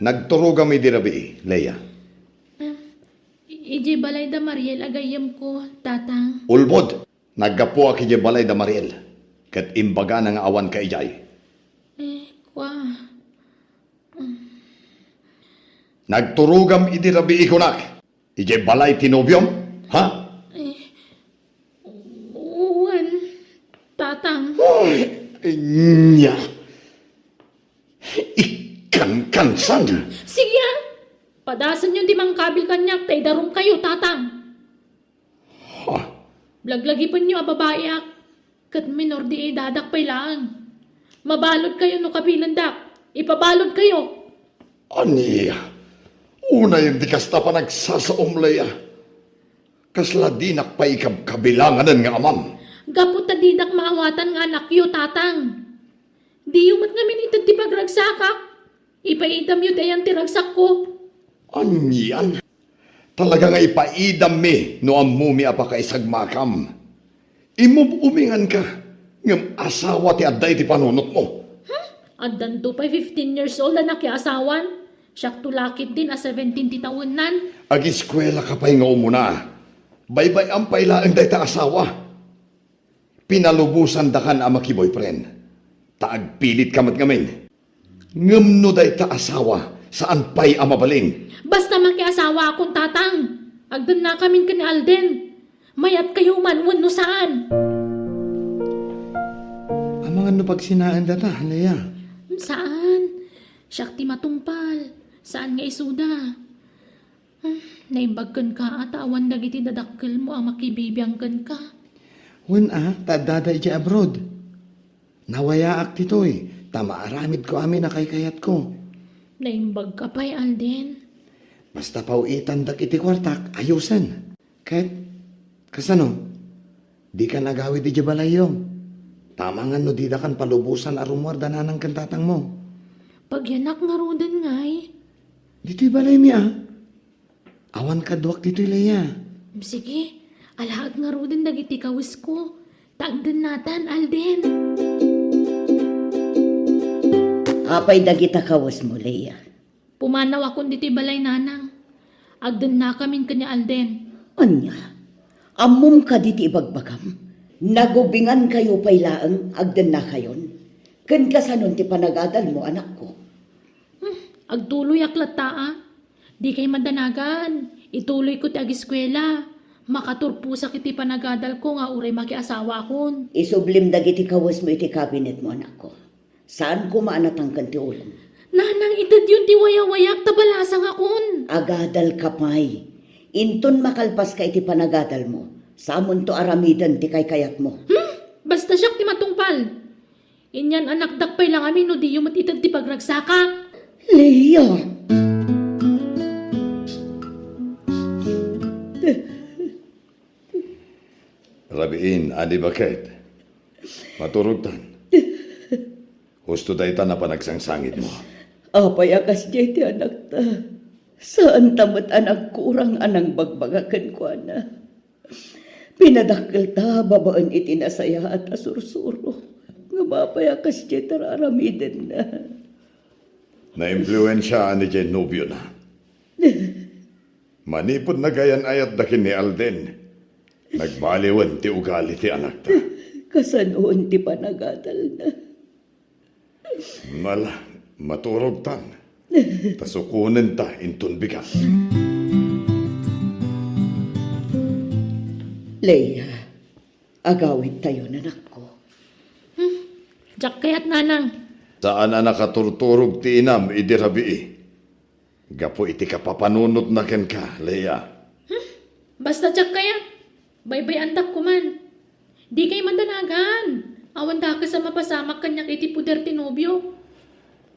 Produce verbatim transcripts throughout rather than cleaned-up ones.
Nagturogam idi rabii, Leia. Idiay balay da Mariel a gayyemko, Tatang. Ulbod, naggapuak idiay balay da Mariel, ket imbagana nga awanka idiay. Eh, kua. Nagturogam idi rabii kunak, idiay balay ti nobiom, ha? Eh, wen, Tatang. Uy, nya. Ikankansan. Sige, ah. Padasenyo ti mangkabil kaniak ta idarumkayo, Tatang. Ha? Laglagipenyo a babaiak, ket minor di edadak pay laeng. Mabaludkayo no kabilendak. Ipabaludkayo. Ania? Unayen ti kasta panagsasaom, Leia. Kasla dinak pay ikabkabilanganen nga amam. Gapu ta didak maawatan nga anakyo, Tatang. Diyo met ngamin ited ti pagragsakak. Ipaidamyo ti ayan ti ragsakko. Anian? Talaga nga ipaidammi no ammomi a pakaisagmakam. Imub-uminganka, ngem asawa ti adda iti panunotmo. Hmm? Addanto pay fifteen years old a nakiasawan. Siakto la ketdin a seventeen ti tawennan. Agiskuelaka pay nga umuna. Baybay-am pay laeng dayta asawa. Pinalubosandakan a makiboyfriend. Ta agpilitka met ngamin. Ngem no dayta asawa, saan pay a mabalin. Basta makiasawaakon, Tatang. Agdennakamin ken ni Alden. Mayatkayo man wenno saan. Amangan no pagsinaen data, Leia? Saan. Siak ti matungpal. Saan nga isuda. Hmm, naimbag kenka a ta awan dagiti dadakkelmo a makibibiang kenka. Wen a, ta addada idiay abroad. Nawayaak ditoy, ta maaramidko amin a kaykayatko. Naimbagka pay, Alden. Basta paw-itandak iti kuartak, ayusen. Ket, kasano? Dikan agawid idiay balayyo. Tamangan no didakan palubosan a rummuar da nanang ken tatangmo. Pagyanak ngaruden ngay? Ditoy balaymi a. Awan kaduak ditoy, Leia. Sige, alaek ngaruden dagiti kawesko. Ta agdennatan, Alden. Apay dagita kawesmo, Leia? Pumanawakon ditoy balay, Nanang. Agdennakamin ken ni Alden. Ania? Ammom kadi ti ibagbagam? Nagubingankayo pay laeng agdennakayon? Ken kasanon ti panagadalmo, anakko? Hmm, agtuloyak latta a. Dikay madanagan. Ituloyko ti agiskuela. Makaturposak iti panagadalko nga uray makiasawakon. Isublim dagiti kawesmo iti kabinetmo, anakko. Saan koma a natangken ti ulom. Nanang, itedyon ti wayawayak ta balasangakon. Agadalka pay. Inton makalpaska iti panagadalmo, samonto aramiden ti kaykayatmo. Hmm? Basta siak ti matungpal. Inyan anakdak pay la ngamin no diyo met ited ti pagragsakak. Leia! Rabiin, Ani baket. Maturogtan. Husto dayta a panagsangsangitmo. Apay a kasdiay ti anakta? Saanta met a nagkurang a nangbagbaga kenkuana. Pinadakkelta babaen iti nasayaat a sursuro. Ngem apay a kasdiay ti ar-aramidenna? Naimpluensiaan idiay nobiona. Manipud nagayan-ayatda ken ni Alden, nagbaliwen ti ugali ti anakta. Kasanoen ti panagadalna? Ala, maturogtan. Ta sukonenta inton bigat. Leia, agawidtayon, anakko. Hmm, diak kayat, Nanang. Saan a nakaturturog ti inam idi rabii. Gapu iti kapapanunotna kenka, Leia. Hmm? Basta diak kayat. Baybay-andak koman. Dikay madanagan. Awan dakes a mapasamak kaniak iti poder ti nobio.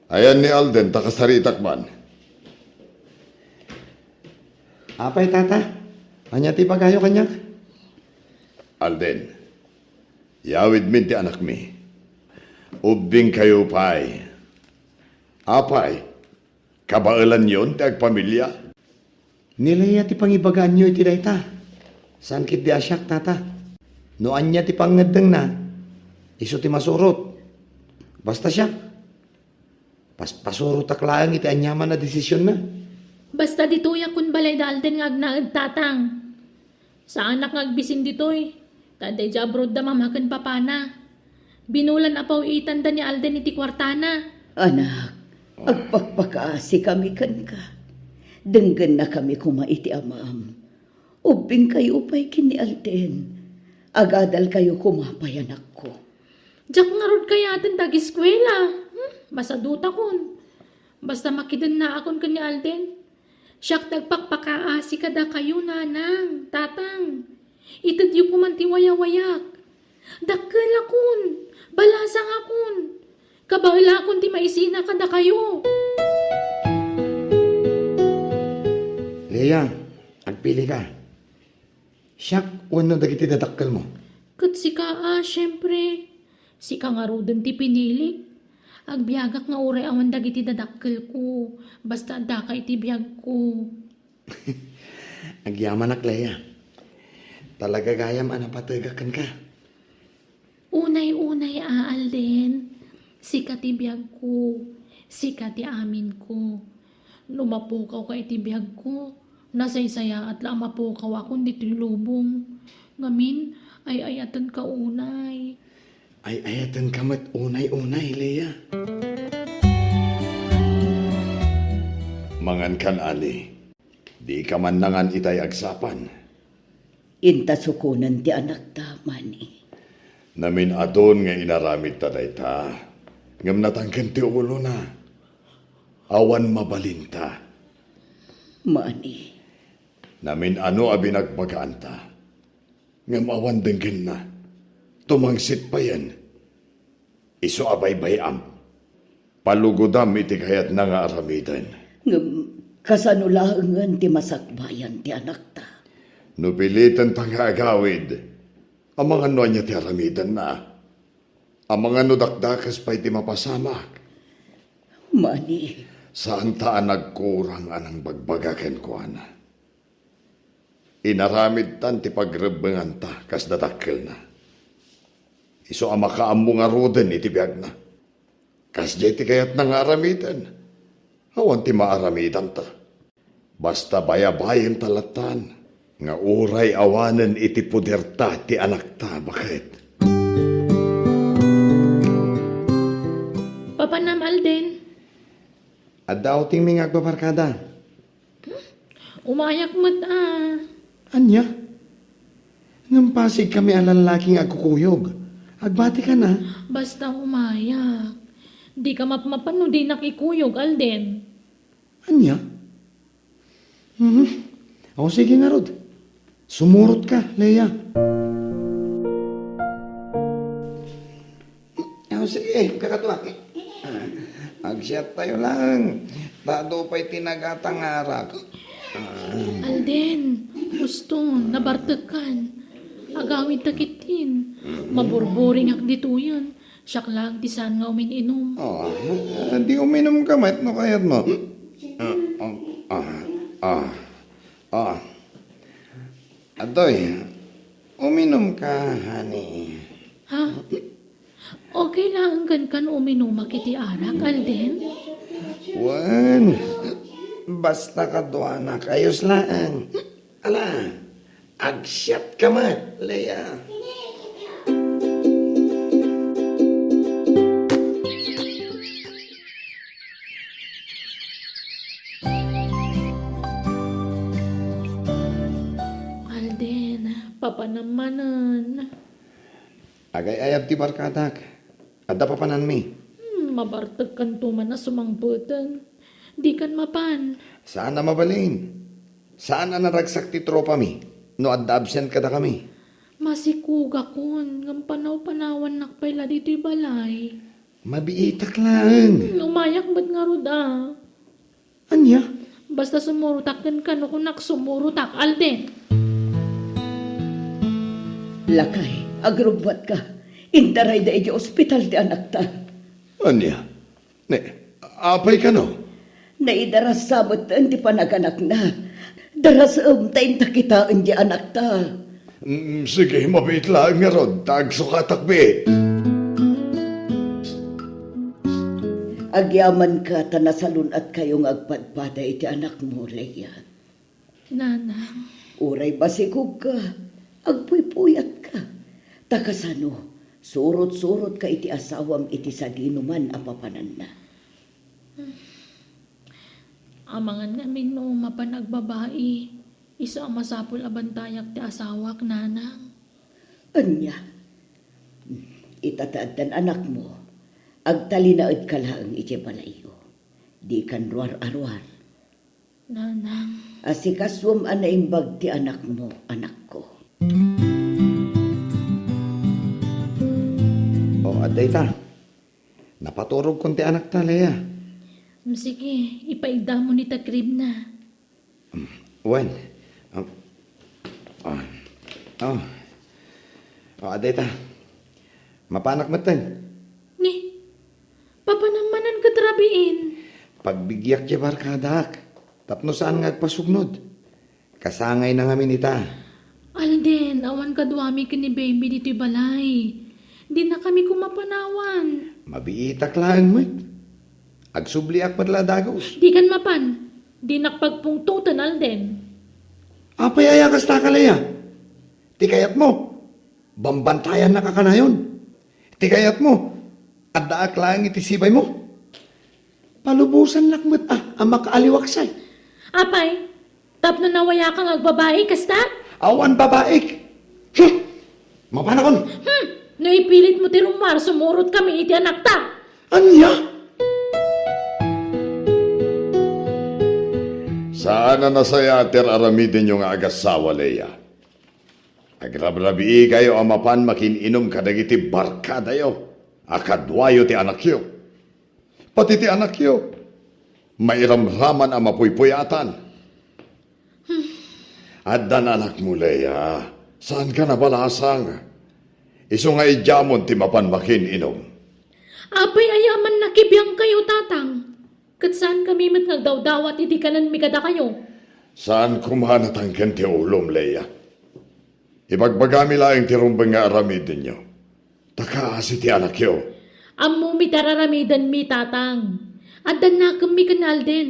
Ayan ni Alden ta kasaritak man. Apay, tata? Ania ti ibagayo kaniak? Alden, yawidmin ti anakmi. Ubbingkayo pay. Apay, kabaelanyon ti agpamilia? Ni Leia ti pangibagaanyo iti dayta. Saan ketdi a siak, tata. No ania ti pangngeddengna, isu ti masurot. Basta siak. Paspasurotak laeng iti aniaman a desisionna. Basta ditoyak kun balay da Alden nga agnaed, Tatang. Saanak nga agbisin ditoy, ta adda idiay abroad da Mama ken Papana. Binulan a paw-itanda ni Alden iti kuartana. Anak, agpakpakaasikami kenka. Denggennakami koma iti amam. Ubbingkayo pay ken ni Alden. Agadalkayo koma pay, anakko. Diak ngarud kayaten ti ageskuela. Hmm, masadutakon. Basta makidennaakon ken ni Alden. Siak ti agpakpakaasi kadakayo, nanang, tatang. Itedyo koman ti wayawayak. Dakkelakon, balasangakon. Kabaelakon ti maisina kadakayo. Leia, agpilika. Siak wenno dagiti dadakkelmo? Ket sika a, siempre. Sika ngaruden ti pinilik. Agbiagak nga uray awan dagiti dadakkelko, basta addaka iti biagko. Agyamanak, Leia. Talaga gayam a napategak kenka. Unay-unay a, Alden, sika ti biagko, sika ti aminko. No mapukawka iti biagko, nasaysayaat la a mapukawakon ditoy lubong. Ngamin, ay-ayatenka unay. Ay-ayatenka met unay-unay, Leia. Mangankan, Ani. Dika man nangan itay agsapan. Inta sukonen ti anakta, Mani. Namin-adun nga inaramidta dayta, ngem natangken ti ulona. Awan mabalinta. Mani. Namin-ano a binagbagaanta, ngem awan denggenna. Tumangsit payen. Isu a baybay-am. Palugodam iti kayatna nga aramiden. Ngem kasano laengen ti masakbayan ti anakta? No pilitenta nga agawid, amangan no ania ti aramidenna. Amangan no dakdakes pay ti mapasamak. Mani. Saanta a nagkurang a nangbagbaga kenkuana. Inaramidtan ti pagrebbenganta kas dadakkelna. Isu a makaammo ngaruden iti biagna. Kasdiay ti kayatna nga aramiden. Awan ti maaramidanta. Basta bayabayenta lattan nga uray awanen iti poderta ti anakta, baket. Papanam, Alden? Adda outingmi nga agbabarkada. Umayak met a. Ania? Ngem pasigkami a lallaki nga agkukuyog. Agbatikan a. Basta umayak. Dika mapmapan no dinak ikuyog, Alden. Ania? Mhm. O, sige ngarud. Sumurotka, Leia. O, sige, kakadua. Agsiattayo laeng. Ta adu pay ti nagata nga arak. Alden, husto, nabartekkan. Agawidta ketdin. Maburburingak ditoyen. Siak laeng ti saan nga umin-inum. Ah, di uminumka met no kayatmo. Ah, ah, ah, ah. Atoy, uminumka, honey. Ha? Okay laeng kenka no uminumak iti arak, Alden? Wen, basta kaduanakayos laeng. Ala, agsiatka met, Leia. Alden, papanam manen. Agay-ayab ti barkadak. Adda papananmi. Hmm, mabartekkanto man a sumangpeten. Dikan mapan. Saan a mabalin. Saan a naragsak ti tropami no adda absent kadakami. Masikugakon, ngem panaw-panawannak pay la ditoy balay. Mabiitak laeng. Hmm, umayak met ngarud a. Ania? Basta sumurotak kenka, no kunak sumurotak, Alden. Lakay, agrubbuatka. Indarayda idiay ospital ti anakta. Ania? Ne, apay kano? Naidarasa metten ti panaganakna. Darasem ta inta kitaen ti anakta. Mm, sige, mabiit laeng ngarud, ta agsukatak biit. Agyamanka ta nasalun-atkayo nga agpadpada iti anakmo, Leia. Nanang. Uray basikogka, agpuypuyatka. Ta kasano, surot-surotka iti asawam iti sadinoman a papananna. Amangan ngamin no mapan agbabai, isu a masapul a bantayak ti asawak, nanang. Ania? Ita ta addan anakmo, agtalinaedka laeng idiay balayyo. Dikan ruar-aruar. Nanang. Asikasuem a naimbag ti anakmo, anakko. O, adda ita. Napaturogkon ti anakta, Leia. Mm, sige, ipaigdamon ita cream na. Mm, wen. Ah, ah, oh. Oh, adda ita. Mapanak metten. Ni, papanam manen ket rabiin. Pagbigiak ti barkadak, tapno saan nga agpasugnod. Kasangayna ngamin ita. Alden, awan kaduami ken ni baby ditoy balay. Dinakami koma panawan. Mabiitak laeng met. Agsubliak met la dagus. Dikan mapan. Dinak pagpungtoten, Alden. Apay aya kasta, Leia? Ti kayatmo, bambantayannak a kanayon. Ti kayatmo, addaak laeng iti sibaymo. Palubosannak met a, a makaaliwaksay. Apay, tapno nawayaka nga agbabai, kasta? Awan babaik. Hmm. Mapanakon. Hmm. No ipilitmo ti rummuar, sumurotkami iti anakta. Ania? Saan a nasayaat ti ar-aramidenyo nga agassawa, Leia. Agrabrabiikayo a mapan makin-inom kadagiti barkadayo a kaduayo ti anakyo. Pati ti anakyo, mairamraman a mapuypuyatan. Addan anakmo, Leia, saanka nabalasang. Isu nga idiamon ti mapan makin-inom. Apay aya a mannakibiangkayo, Tatang? Ket saankami met nga agdawdawat idi kanenmi kadakayo. Saan koma natangken ti ulom, Leia. Ibagbagami laeng ti rumbeng nga aramidenyo. Ta kaasi ti anakyo. Ammomi ti ar-aramidenmi, Tatang. Addan nakemmi ken ni Alden.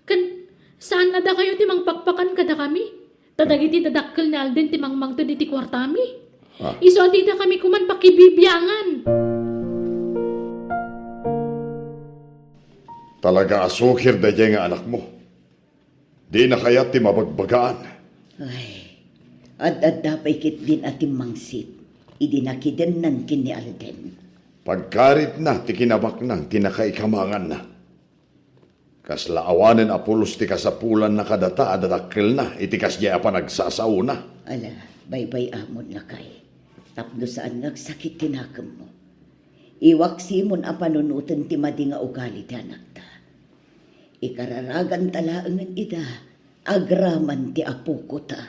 Ken saan a dakayo ti mangpakpakan kadakami? Ta dagiti dadakkel ni Alden ti mangmangted iti kuartami. Ah. Isu a didakami koman pakibibiangan. Talaga a sukir daydiay nga anakmo. Dina kayat ti mabagbagaan. Ay, ad-adda pay ketdin a timmangsit idi nakidennan ken ni Alden. Pagkaritna ti kinabaknang ti nakaikamanganna. Kasla awanen a pulos ti kasapulanna kadata a dadakkelna iti kasdiay a panagsasaona. Ala, baybay-amon, lakay. Tapno saan nga agsakit ti nakemmo. Iwaksimon a panunoten ti madi nga ugali ti anakta. Ikararaganta laengen ida agraman ti apokota.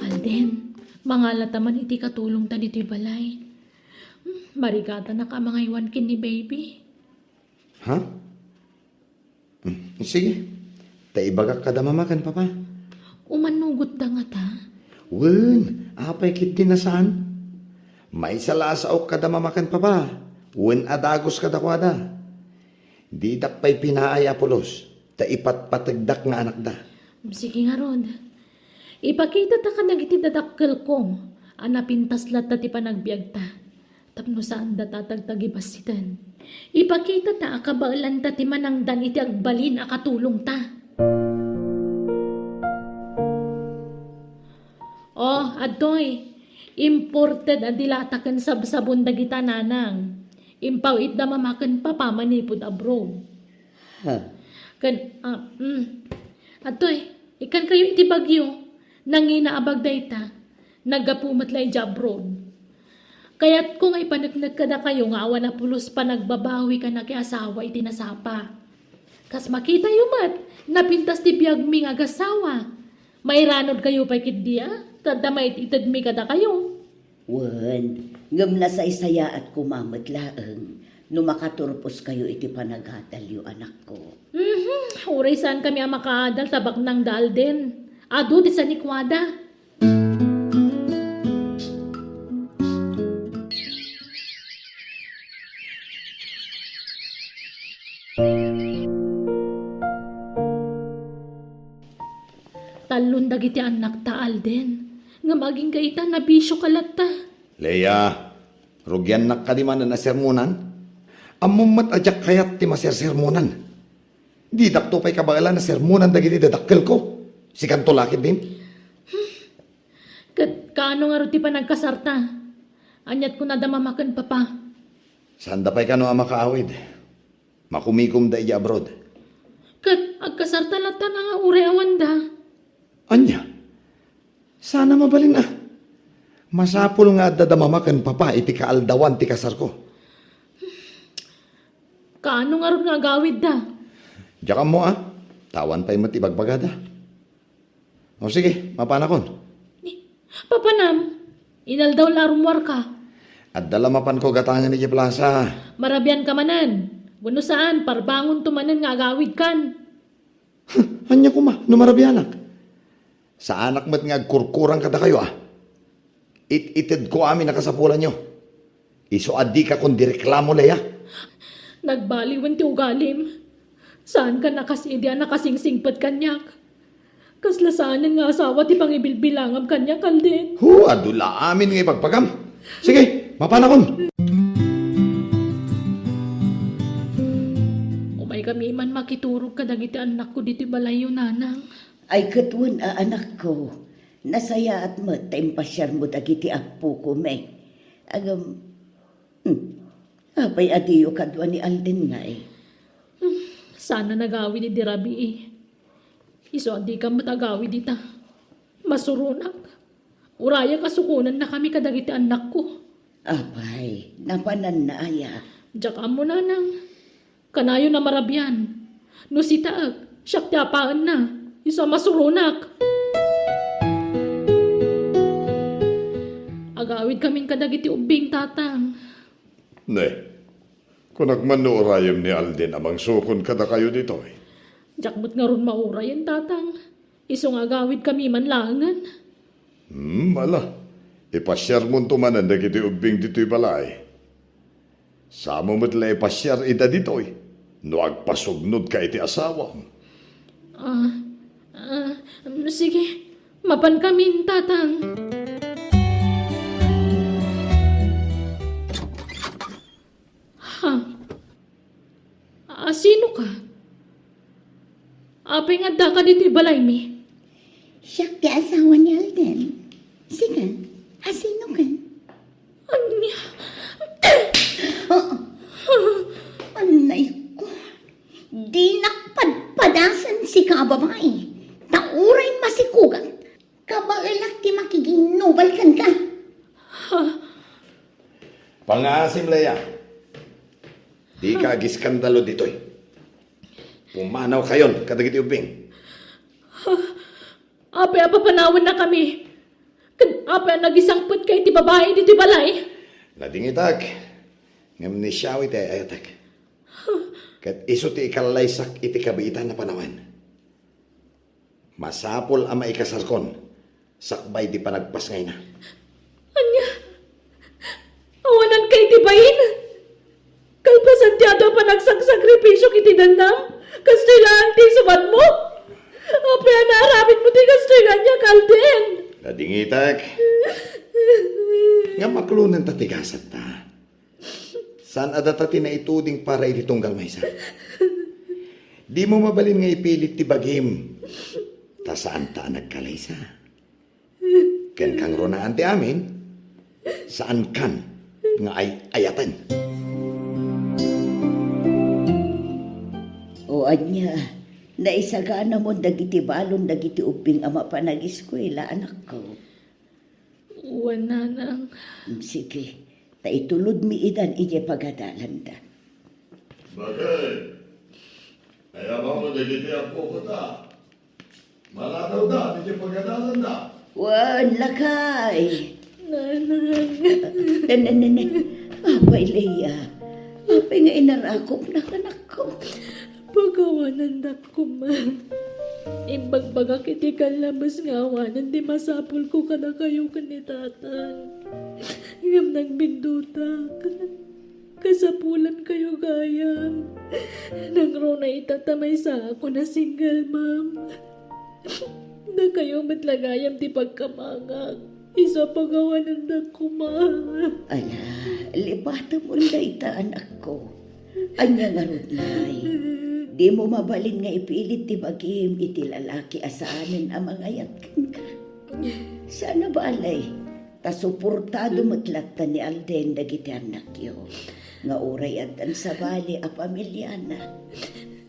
Alden, mangalata man iti katulongta ditoy balay. Hmm, marigatanak a mangaywan ken ni baby. Ha? Hmm, sige. Ta ibagak kada mama ken papa. Umannugotda ngata? Wen, apay ketdi a saan? Maysa la a saok kada mama ken papa. Wen a dagus kadakuada. Didak pay pinaay a pulos, ta ipatpategdak nga anakda. Sige ngarud. Ipakitata kadagiti dadakkelko a napintas latta ti panagbiagta. Tapno saanda ta tagtagibassiten. Ipakitata a kabaelanta ti manangdan iti agbalin a katulongta. Oh, adtoy. Imported a dilata ken sabsabon dagita, nanang. Impaw-itda mama ken papa manipud abroad. Ha? Ken, ah, mm. Adtoy, ikkankayo iti bagyo. Nanginaabag dayta. Naggapu met la idiay abroad. Kayatko nga ipaneknek kadakayo nga awan a pulos panagbabawi ken nakiasawa iti nasapa. Kas makitayo met, napintas ti biagmi nga agassawa. Mairanodkayo pay ketdi a, ta adda maititedmi kadakayo. Wen, ngem nasaysayaat koma met laeng no makaturposkayo iti panagadalyo, anakko. Mhm, uray saankami a makaadal ta baknang da Alden. Adu ti sanikuada. Allon dagiti annakta, Alden. Ngem agingga ita, nabisioka latta. Leia, rugiannak kadi manen a sermonan? Ammom met a diak kayat ti masersermonan. Didakto pay kabaelan a sermonan dagiti dadakkelko. Sikanto la ketdin? Ket kaano ngarud ti panagkasarta? Aniat kunada Mama ken Papa? Saanda pay kano a makaawid. Makumigomda idiay abroad. Ket agkasarta latta nga uray awanda. Ania? Saan a mabalin a. Masapul nga adda da Mama ken Papa iti kaaldawan ti kasarko. Kaano ngarud nga agawidda? Diak ammo a. Awan pay met ibagbagada. O sige, mapanakon. Ni, papanam, inaldaw la a rummuarka. Adda la mapanko gatangen idiay plasa. Marabianka manen. Wenno saan, parbangonto manen nga agawidkan. Ania koma no marabianak? Saanak met nga agkurkurang kadakayo a. It-itedko amin a kasapulanyo. Isu a dika kon direklamo, Leia. Nagbaliwen ti ugalim. Saankan a kas idi a nakasingsingpet kaniak. Kasla saanen nga asawa ti pangibilbilangam kaniak, Alden. Hu, adu la amin nga ibagbagam. Sige, mapanakon. Umaykami man makiturog kadagiti annakko ditoy balayyo, nanang. Ay, ket wen a, anakko, nasayaat met ta impasiarmo dagiti appoko, me. Agam, hmm, apay a diyo kadua ni Alden ngay? Hmm, saan a nagawid idi rabii. Isu a dika met agawid ita. Masuronak. Urayak a sukonannakami kadagiti annakko. Apay, napananna aya? Diak ammo, nanang. Kanayon a marabian. No sitaek, siak ti apaenna. Isu a masuronak. Agawidkamin kadagiti ubbing, tatang. Ne, kunak man no urayem ni Alden a mangsukon kadakayo ditoy. Diak met ngarud maurayen, tatang. Isu nga agawidkami man laengen. Hmm, ala. Ipasiarmonto manen dagiti ubbing ditoy balay. Saanmo met la ipasiar ida ditoy no agpasugnodka iti asawam. Ah, ah, sige. Mapankamin, tatang. Ha? Asinoka? Apay nga addaka ditoy balaymi? Siak ti asawa ni Alden. Sika, asinoka? Ania? Oh. Anay ko. Dinak padpadasen sika a babai. Ta uray masikugat, kabaelak ti makiginnubal kenka. Ha? Pangaasim, Leia. Dika agiskandalo ditoy. Pumanawkayon kadagiti ubbing. Apay a papanawennakami? Ken apay a nagisangpetka iti babai ditoy balay? Nadingitak, ngem ni Shawi ti ay-ayatek. Ket isu ti ikallaysak iti kabiitan a panawen. Masapul a maikasarkon sakbay ti panagpasngayna. Ania? Awananka iti bain? Kalpasan ti adu a panagsagsakripisiok iti dandam, kastoy laeng ti isubatmo? Apay a naaramidmo ti kastoy kaniak, Alden? Nadingitek. Ngem aklonenta ti gasatna. Saan a data ti naituding para iti tunggal maysa. Dimo mabalin nga ipilit ti bagim, ta saanta a nagkalaysa. Ken kangrunaan ti amin, saankan nga ay-ayaten. O ania, naisaganamon dagiti balon dagiti ubbing a mapan agiskuela, anakko? Wen, nanang. Sige, ta itulodmi idan idiay pagadalanda. Bakit? Ay, amamo dagiti appo ko ta. Maladawda, dagiti pagadalanda. Wen, lakay. Nanang. Nen, nen, nen, nen. Apay, Leia. Apay nga inarakopnak, anakko? Pagawanandak koma. Imbagbagak iti kallabes nga awanen ti masapulko kadakayo ken ni Tatang. Ngem nagbindutak. Kasapulankayo gayam. Nangruna ita ta maysaakon a single mom. Dakayo met la gayam ti pagkamangak. Isu a pakawanendak koma. Ala, lipatem dayta, anakko. Ania ngarud ngay? Dimo mabalin nga ipilit ti bagim iti lalaki a saanen a mangayat kenka. Saan a bale, ta suportado met latta ni Alden dagiti annakyo, nga uray addan sabali a pamiliana.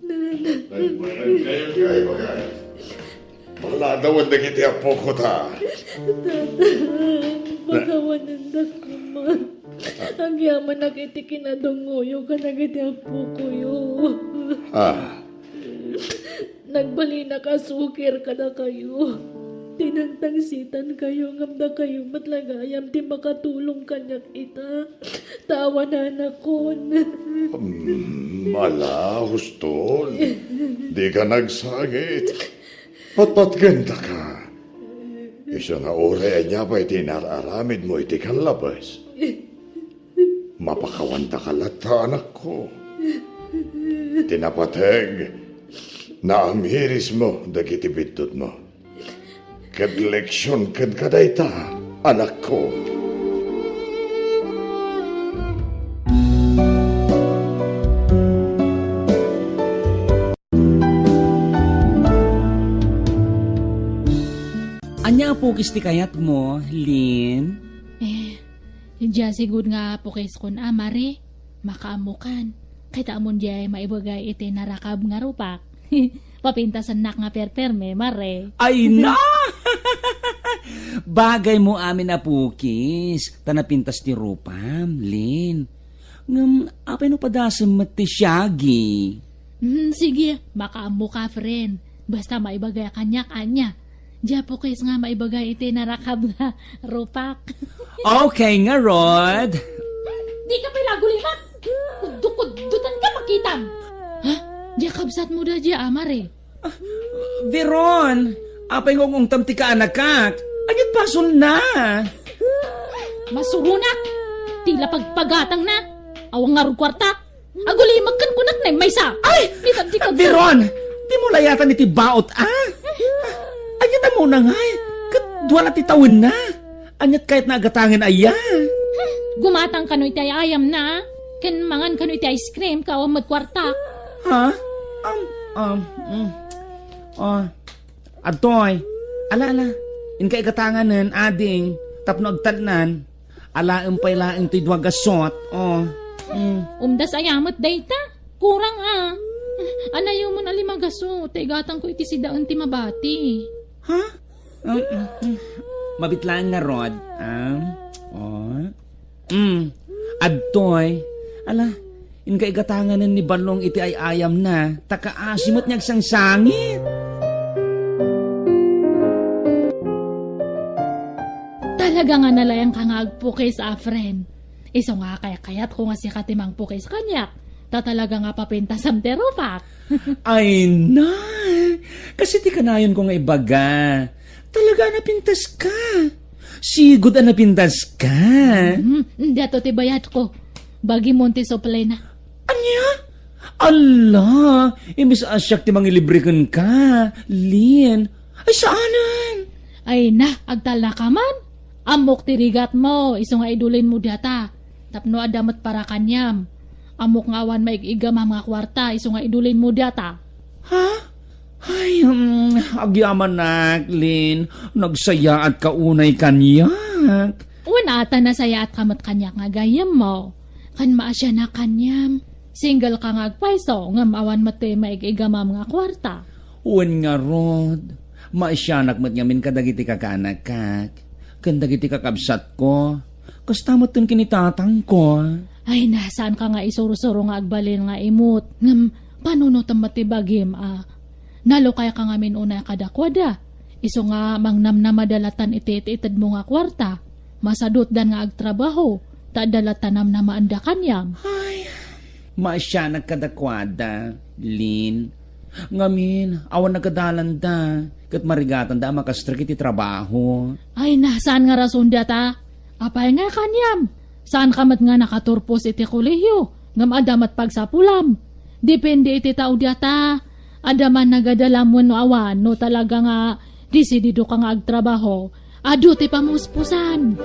Nagbayag kayo ti ay bagay. Maladawan dagiti apoko ta. Tata, pakawanendak koma. Agyamanak iti kinadungoyo kadagiti apokoyo. Ah. Nagbalinak a sukir kadakayo. Tinangtangsitankayo, ngem dakayo met la gayam ti makatulong kaniak ita. Ta awananakon. Hmm, ala, huston. Dika nagsangit. Patpatgentaka. Isu nga uray ania pay ti inar-aramidmo iti kallabes, mapakawantaka latta, anakko. Ti napateg, naamirismo dagiti biddutmo. Ket leksion kenka dayta, anakko. Ania a pukis ti kayatmo, Lin? Eh, dia sigud nga pukiskon a, Mare. Makaammokan. Ket ammon diay maibagay iti narakab nga rupak. Papintasennak nga perperme, Mare. Ay na! Bagaymo amin a pukis, ta napintas ti rupam, Lin. Ngem apay no padasem met ti siagi? Hmm, sige, makaammoka, friend. Basta maibagay kaniak ania. Dia pukis nga maibagay iti narakab nga rupak. Okay ngarud. Dika pay la agulimak. Kuddo-kuddotan ka, makitam. Ha? Dia kabsatmo da dia, Mare. Veron, apay nga ung-ungtam ti kaanakak? Ania't basolna? Masuronak! Ti la pagpagatangna! Awan ngarud kuarta! Agulimak ken kunak na maysa! Ay! Ni kaddi kaddi. Veron! Dimo layatan iti baot, a? Ania't ammona ngay? Ket dua la ti tawenna. Ania't kayatna a gatangen aya? Gumatang kano iti ay-ayamna, ken mangan kano iti ice cream, ket awan met kuarta. Ha? Um, um, mm. Oh. Adtoy. Ala, ala. Inka igatanganen, ading, tapno agtadnan. Alaem pay laeng toy dua gasot. Oh. Mm. Umdas aya met dayta. Kurang a. Anayomon a lima gasot, ta igatangko iti sidaen ti mabati. Ha? Mm, mm, mm. Mabit laeng ngarud, ah? Oh. Mm. Adtoy. Ala, inka igatanganen ni Balong iti ay-ayamna, ta kaasi met nga agsangsangit. Talaga nga nalayanka nga agpukis a, friend. Isu nga kaykayatko nga sika ti mangpukis kaniak, ta talaga nga papintasam ti rupak. Ay na! Kas iti kanayonko nga ibaga, talaga a napintaska. Sigud a napintaska. Hmm, diato ti bayadko. Bagimon ti suplina. Ania? Ala, imbes a siak ti mangilibre kenka, Lin. Ay, saanen? Ay na, agtalnaka man. Ammok ti rigatmo, isu nga idulinmo diata. Tapno adda met para kaniam. Ammok nga awan maig-igamam nga kuarta, isu nga idulinmo diata. Ha? Ay, um, agyamanak, Lin. Nagsayaatka unay kaniak. Wen, ata nasayaatka met kaniak nga gayyemmo. Ken maasianak kaniam. Single ka nga agpayso, ngem awan met ti maig-igamam nga kuarta. Wen ngarud, maasianak met ngamin kadagiti kakaanakak, ken dagiti kakabsatko. Kasta met ken ken ni tatangko. Ay na, saanka nga isursuro nga agbalin nga imut, ngem panunotem met ti bagim a nalukayka ngamin unay kadakuada. Isu nga mangnamnamada latan iti it-itedmo nga kuarta. Masadutdan nga agtrabaho, ta adda latta namnamaanda kaniam. Ay, maasianak kadakuada, Lin. Ngamin, awan nagadalanda, ket marigatanda a makastrek iti trabaho. Ay na, saan nga rason data? Apay nga kaniam? Saanka met nga nakaturpos iti kolehiyo, ngem adda met pagsapulam. Depende iti tao diata. Adda man nagadalam wenno awan, no talaga nga Desididoka nga agtrabaho. Adu ti pamuspusan.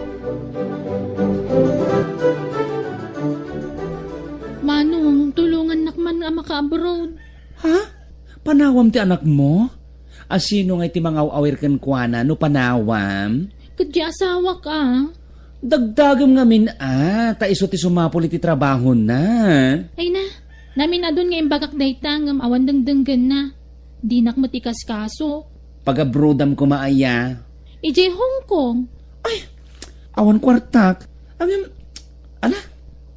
Manong, tulongannak man a maka-abroad. Ha? Panawam ti anakmo? A sino ngay ti mangaw-awir kenkuana no panawam? Ket ti asawak a. Dagdagem ngamin a, ta isu ti sumapul iti trabahona. Ay na, naminadun nga imbagak dayta ngem awan dengdenggenna. Dinak met ikaskaso. Pagabrodam koma aya? Idiay Hong Kong. Ay, awan kuartak. Ngem, ala,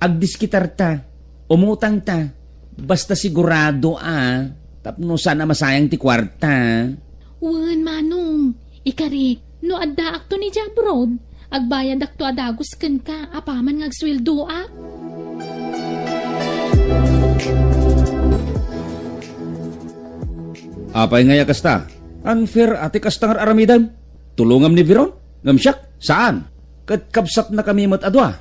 agdiskitarta. Umutangta. Basta sigurado a, tapno saan a masayang ti kuarta. Wen, Manong, ikarik, no addaakto idiay abroad, agbayadakto a dagus kenka apaman nga agsueldoak. Apay ngay a kasta? Unfair a ti kasta nga ar-aramidem. Tulongam ni Veron, ngem siak, saan? Ket kabsatnakami met a dua.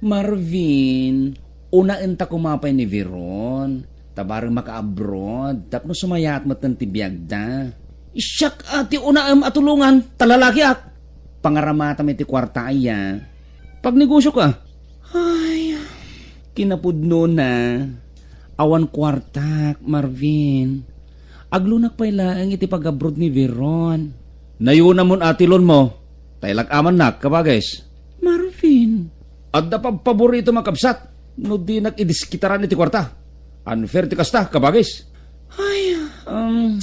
Marvin, unaenta koma pay ni Veron, ta bareng maka-abroad, tapno sumayaat metten ti biagda. Siak a ti unaem a tulongan, ta lalakiak. Pangaramatam iti kuarta aya. Pagnegosio ka. Ay, kinapudnona, awan kuartak, Marvin. Aglunak pay laeng iti pag-abroad ni Veron. Nayonamon a ti loan mo, ta ilak-amannak, kabagis. Marvin. Adda pabpaboritom a kabsat, no dinak idiskitaran iti kuarta. Unfair ti kasta, kabagis. Ay, um,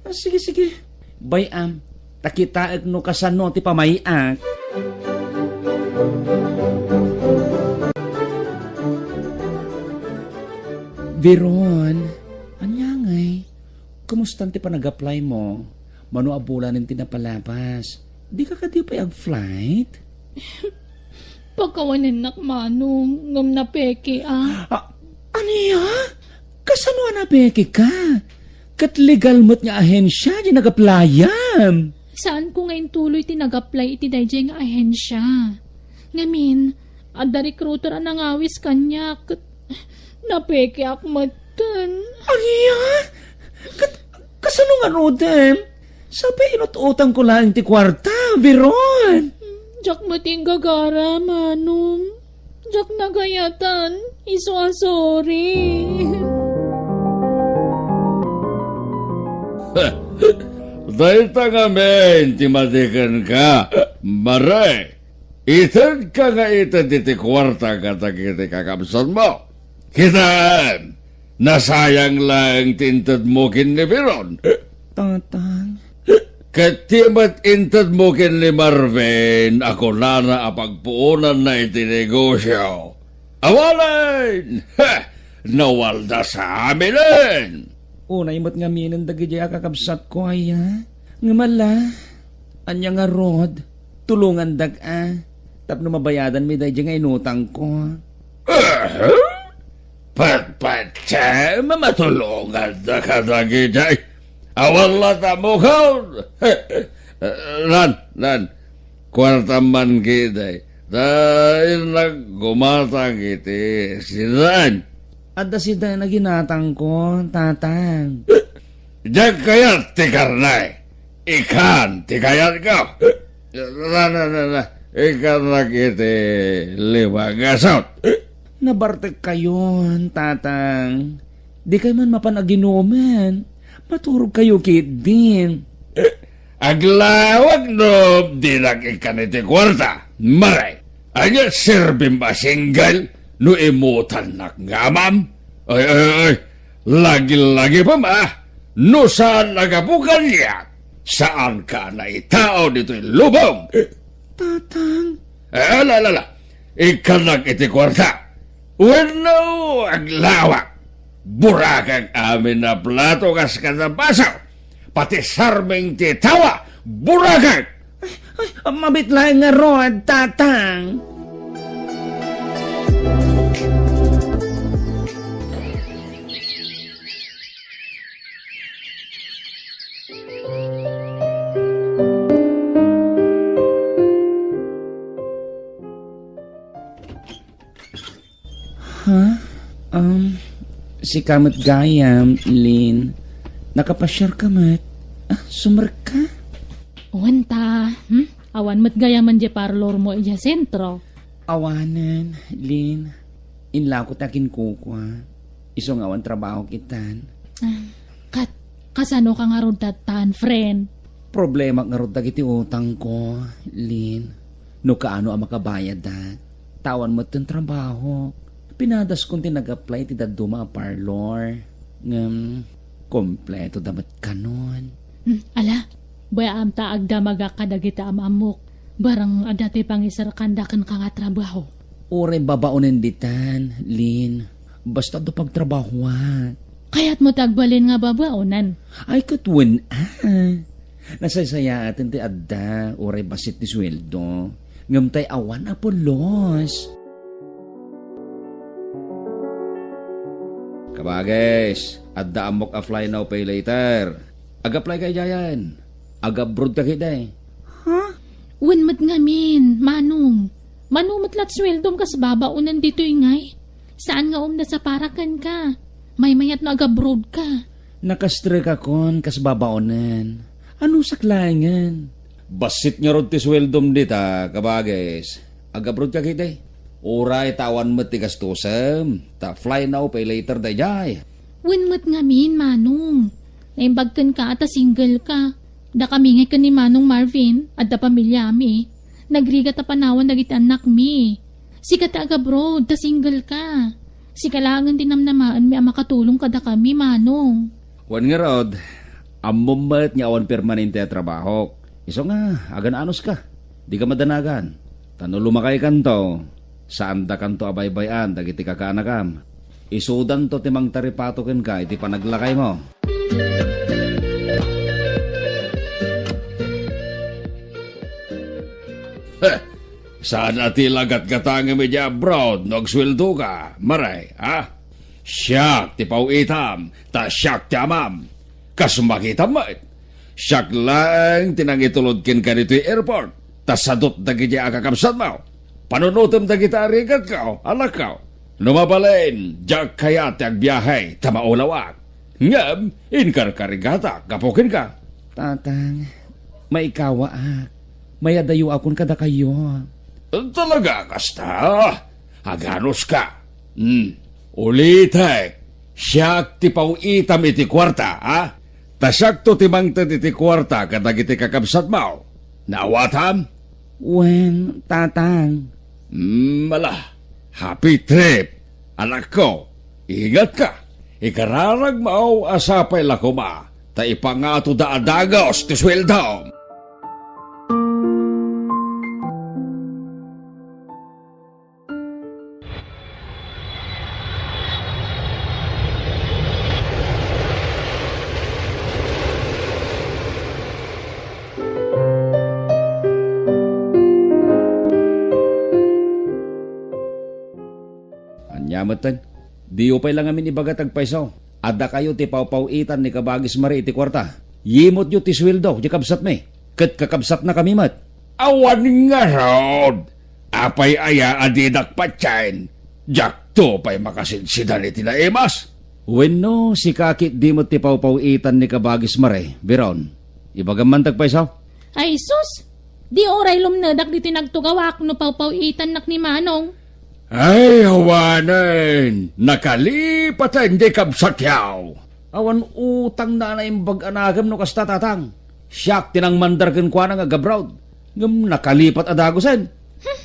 ah, sige, sige. Bay-am, ta kitaek no kasano ti pamay-ak. Veron, ania ngay? Kumustan ti panag-apply mo? Mano a bulanen ti napalabas? Dika kadi pay ag-flight? Pakawanennak, Manong, ngem napeke a. Ah, ania? Kasano a napeke ka? Ket legal met nga ahensia ti nag-apply-am. Saanko nga intuloy ti nag-apply iti daydiay nga ahensia. Ngamin, adda recruiter a nangawis kaniak ket napekeak metten. Ania? Ket kasano ngaruden? Sapay inut-utangko laeng ti kuarta, Veron. Diak met inggagara, Manong. Diak nagayatan. Isu a sorry. Dayta ngamin ti madi kenka, Mare. Itedka nga ited iti kuarta kadagiti kakabsatmo. Kitaem, nasayang laeng ti intedmo ken ni Veron. Tatang. Ket ti met intedmo ken ni Marvin a kunana a pagpuonanna iti negosio. Awanen! Heh! Nawaldas aminen! Unay met ngaminen dagidiay a kakabsatko aya. Ngem ala, ania ngarud, tulongandak a, tapno mabayadanmi daydiay nga inutangko. Aha? Patpatiem a matulongandaka dagidiay. Awan latta a mukon! Lan, lan. Kuartam man ketdi. Ta innak gumatang iti sidaen. Adda sidaen a ginatangko, Tatang. Diak kayat ti karne. Ikan ti kayatko. Na, na, na, na. Ikannak iti lima nga asut. Nabartekkayon, Tatang. Dikay man mapan aginumen. Maturogkayo ketdin. Aglawag no dinak ikkan iti kuarta, Mare. Ania serbim a single no imutannak nga amam? Ay, ay, ay, lagi-lagi pa ma, no saan a gapu kaniak, saanka a naitao ditoy lubong. Tatang. Eh, ala, ala, ala. Ikkannak iti kuarta. Wenno aglawag. Burakak amin a plato kas kada baso. Pati sarming ti tawa, burakak. Ay, ay, mabit laeng ngarud, Tatang. Ha? Um, sika met gayam, Lin. Nakapasiarka met? Ah, sumrekka? Wen ta, hmm? Awan met gayamen diay parlor mo idiay sentro. Awanen, Lin. Inlako ta kinkukua. Isu nga awan trabaho kitan. Ah, kat, kasano ka ngarud tattan, friend? Problema ngarud dagiti utangko, Lin. No kaano a makabayadak. Ta awan metten trabaho. Pinadaskon ti nag-apply ti dadduma a parlor. Ngem, kompleto da met kanon. Hmm, ala, bayaam ta agdamagak kadagiti am-ammok. Barang adda ti pangisarkanda kenka nga trabaho. Uray babaonen ditan, Lin. Basta adda pagtrabahoak. Kayatmo ti agbalin nga babaonen? Ay, ket wen, ah. Nasaysayaaten ti adda, uray bassit ti sueldo. Ngem tay awan a pulos. Kabagis, adda ammok a fly now, pay later. Ag-apply ka idiayen. Ag-abroad ka ketdi. Ha? Wen met ngamin, Manong. Mano met la ti sueldom kas babaonen ditoy ngay? Saan nga umdas a para kenka? Maymayat no ag-abroad ka. Nakastrek akon kas babaonen. Anusak laengen? Bassit ngarud ti sueldom dita, kabagis. Ag-abroad ka ketdi. Uray ta awan met ti gastosem. Ta fly now, pay later daydiay. Wen met ngamin, Manong. Naimbag kenka ta single ka. Dakami ngay ken ni Manong Marvin, adda pamiliami. Nagrigat a panawan dagiti annakmi. Sika ti ag-abroad, ta single ka. Sika laengen ti namnamaenmi a makatulong kadakami, Manong. Wen ngarud, ammom met nga awan permanente a trabahok. Isu nga, agan-anos ka. Dika madanagan. Ta no lumakaykanto, saandakanto a baybay-an dagiti kakaanakam. Isudanto ti mangtaripato kenka iti panaglakaymo. Heh, saan a ti lagatgatangem idiay abroad no agsueldoka, Mare, ha? Siak ti paw-itam, ta siak ti amam. Kas makitam met, siak laeng ti nangitulod kenka ditoy airport, ta sadut dagiti a kakabsatmo. Panunotem dagiti arigatko, anakko. No mabalin, diak kayat ti agbiahe ta maulawak. Ngem inkarkarigatak gapu kenka. Tatang, maikawaak. Mayadayoakon kadakayo. Talaga kasta? Aganos ka? Hmm. Ulitek, siak ti paw-itam iti kuarta, ha? Ta siakto ti mangted iti kuarta kadagiti kakabsatmo. Naawatam? Wen, Tatang. Hmm, ala. Happy trip, anakko. Ingatka. Ikararagmo a sapay la koma ta ipangatoda a dagus ti sueldom. Ania metten? Diyo pay la ngamin ibaga ti agpayso. Adda kayo ti pawpaw-itan ni Kabagis Mare iti kuarta. Yimutyo ti sueldo ti kabsatmi, ket kakabsatnakami met. Awan ngarud! Apay aya a didak patien? Diakto pay makasidsidan iti naimas? Wenno, sika ketdi met ti pawpaw-itan ni Kabagis Mare, Biron? Ibagam man ti agpayso? Ay sus! Di uray lumnedak ditoy nagtugawak no pawpaw-itannak ni Manong. Ay, awanen! Nakalipaten ti kabsatyo! Awan utangna a naimbag a nagem no kasta, Tatang. Siak ti nangmandar kenkuana nga agabroad. Ngem nakalipat a dagusen. Hmm.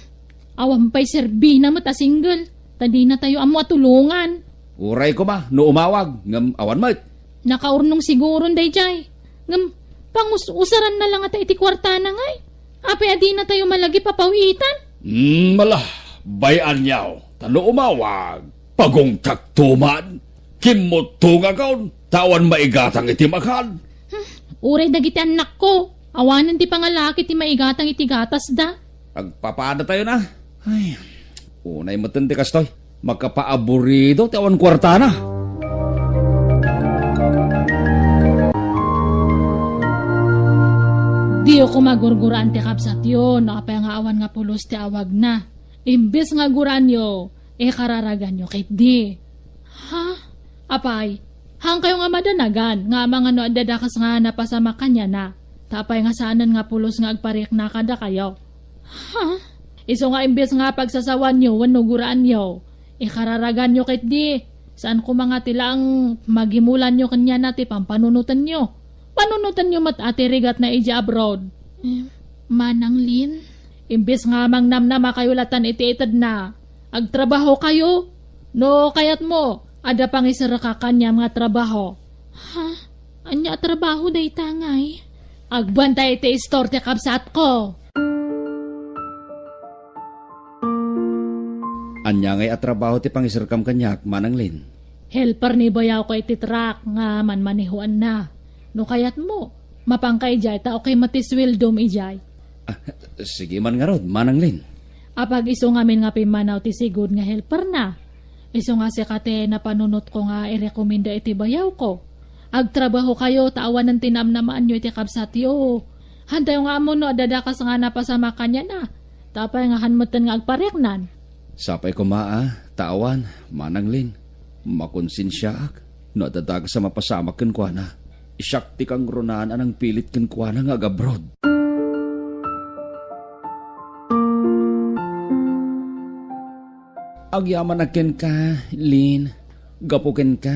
Awan pay serbina met a single, ta dinatayo ammo a tulongan. Uray koma no umawag, ngem awan met. Nakaurnong siguron daydiay. Ngem pangus-usaranna la ngata iti kuartana ngay. Apay a dinatayo malagip a paw-itan? Hmm, ala, bay-anyo, ta no umawag, pagungtakto man, kimmutongakon, ta awan maigatang iti makan. Hmm, uray dagiti annakko, awanen ti pangalaki ti maigatang iti gatasda. Agpapadatayo na. Ay, unay metten ti kastoy. Makapaaburido ti awan kuartana. Diyo koma gurguraan ti kabsatyo no apay nga awan nga pulos ti awagna. Imbes nga guraanyo, ikararaganyo ketdi. Ha? Apay, haankayo nga madanagan nga amangan no adda dakes nga napasamak kaniana. Apay nga saanen nga pulos nga agparikna kadakayo? Ha? Isu nga imbes nga pagsasawanyo wenno guraanyo, ikararaganyo ketdi. Saan koma nga ti laeng magimulanyo kenkuana ti pampanunotenyo. Panunotenyo met a ti rigatna idiay abroad. Eh, Manang Lin? Imbes nga mangnamnamakayo latta iti itedna, agtrabahokayo. No kayatmo, adda pangiserrek kaniam nga trabaho. Ha? Ania a trabaho dayta ngay? Agbantay iti istor ti kabsatko. Ania ngay a trabaho ti pangiserkam kaniak, Manang Lin? Helper ni bayawko iti truck nga manmanehoanna. No kayatmo, mapanka idiay ta okay met ti sueldom idiay. Ah, sige man ngarud, Manang Lin. Apag isu ngamin nga pimmanaw ti sigud nga helperna. Isu nga sika ti napanunotko nga irekomenda iti bayawko. Agtrabahokayo ta awanen ti namnamaanyo iti kabsatyo. Hantayo nga ammo no adda dakes nga napasamak kaniana. Ta apay nga han metten nga agpariknan? Sapay koma a, ta awan, Manang Lin. Makonsensiaak no adda dakes a mapasamak kenkuana. Siak ti kangrunaan a nangpilit kenkuana nga agabroad. Agyamanak kenka, Lin. Gapu kenka,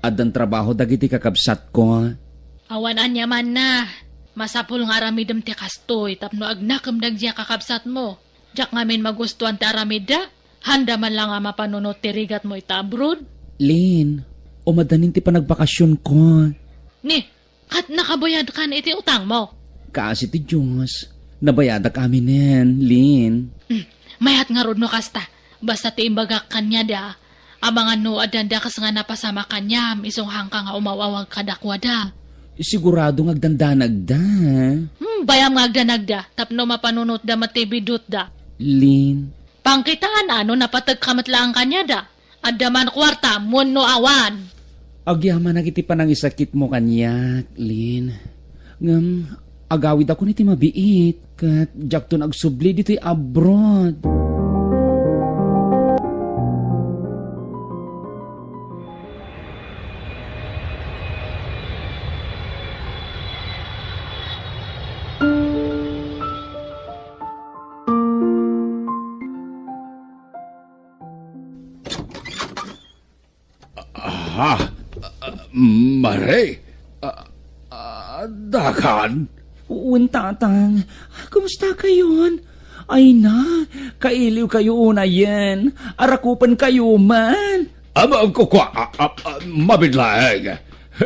addan trabaho dagiti kakabsatko. Awan ania manna. Masapul nga aramidem ti kastoy tapno agnakem dagiti a kakabsatmo. Diak ngamin magustuan ti aramidda. Handa man la nga mapanunot ti rigatmo ita abroad. Lin, umadanin ti panagbakasionko. Ni, ket nakabayadkan iti utangmo? Kaasi ti Dios, nabayadak aminen, Lin. Hmm, mayat ngarud no kasta. Basta ti imbagak kaniada, amangan no addan dakes nga napasamak kaniam, isu nga hanka nga umaw-awag kadakuada. Sigurado nga agdandanagda. Hmm, bayam nga agdanagda, tapno mapanunotda met ti bidutda. Lin. Pangkitaan a no napategka met laeng kaniada. Adda man kuartam wenno awan. Agyamanak iti panangisakitmo kaniak, Lin. Ngem agawidakon iti mabiit, ket diakton agsubli ditoy abroad. Ah, ah, Mare? Ah, ah, dakan? Wen, Tatang. Kumusta kayon? Ay na, kailiw kayo unayen. Arakupan kayo man. Ama, kukua, ah, ah, ah, mabit laeng.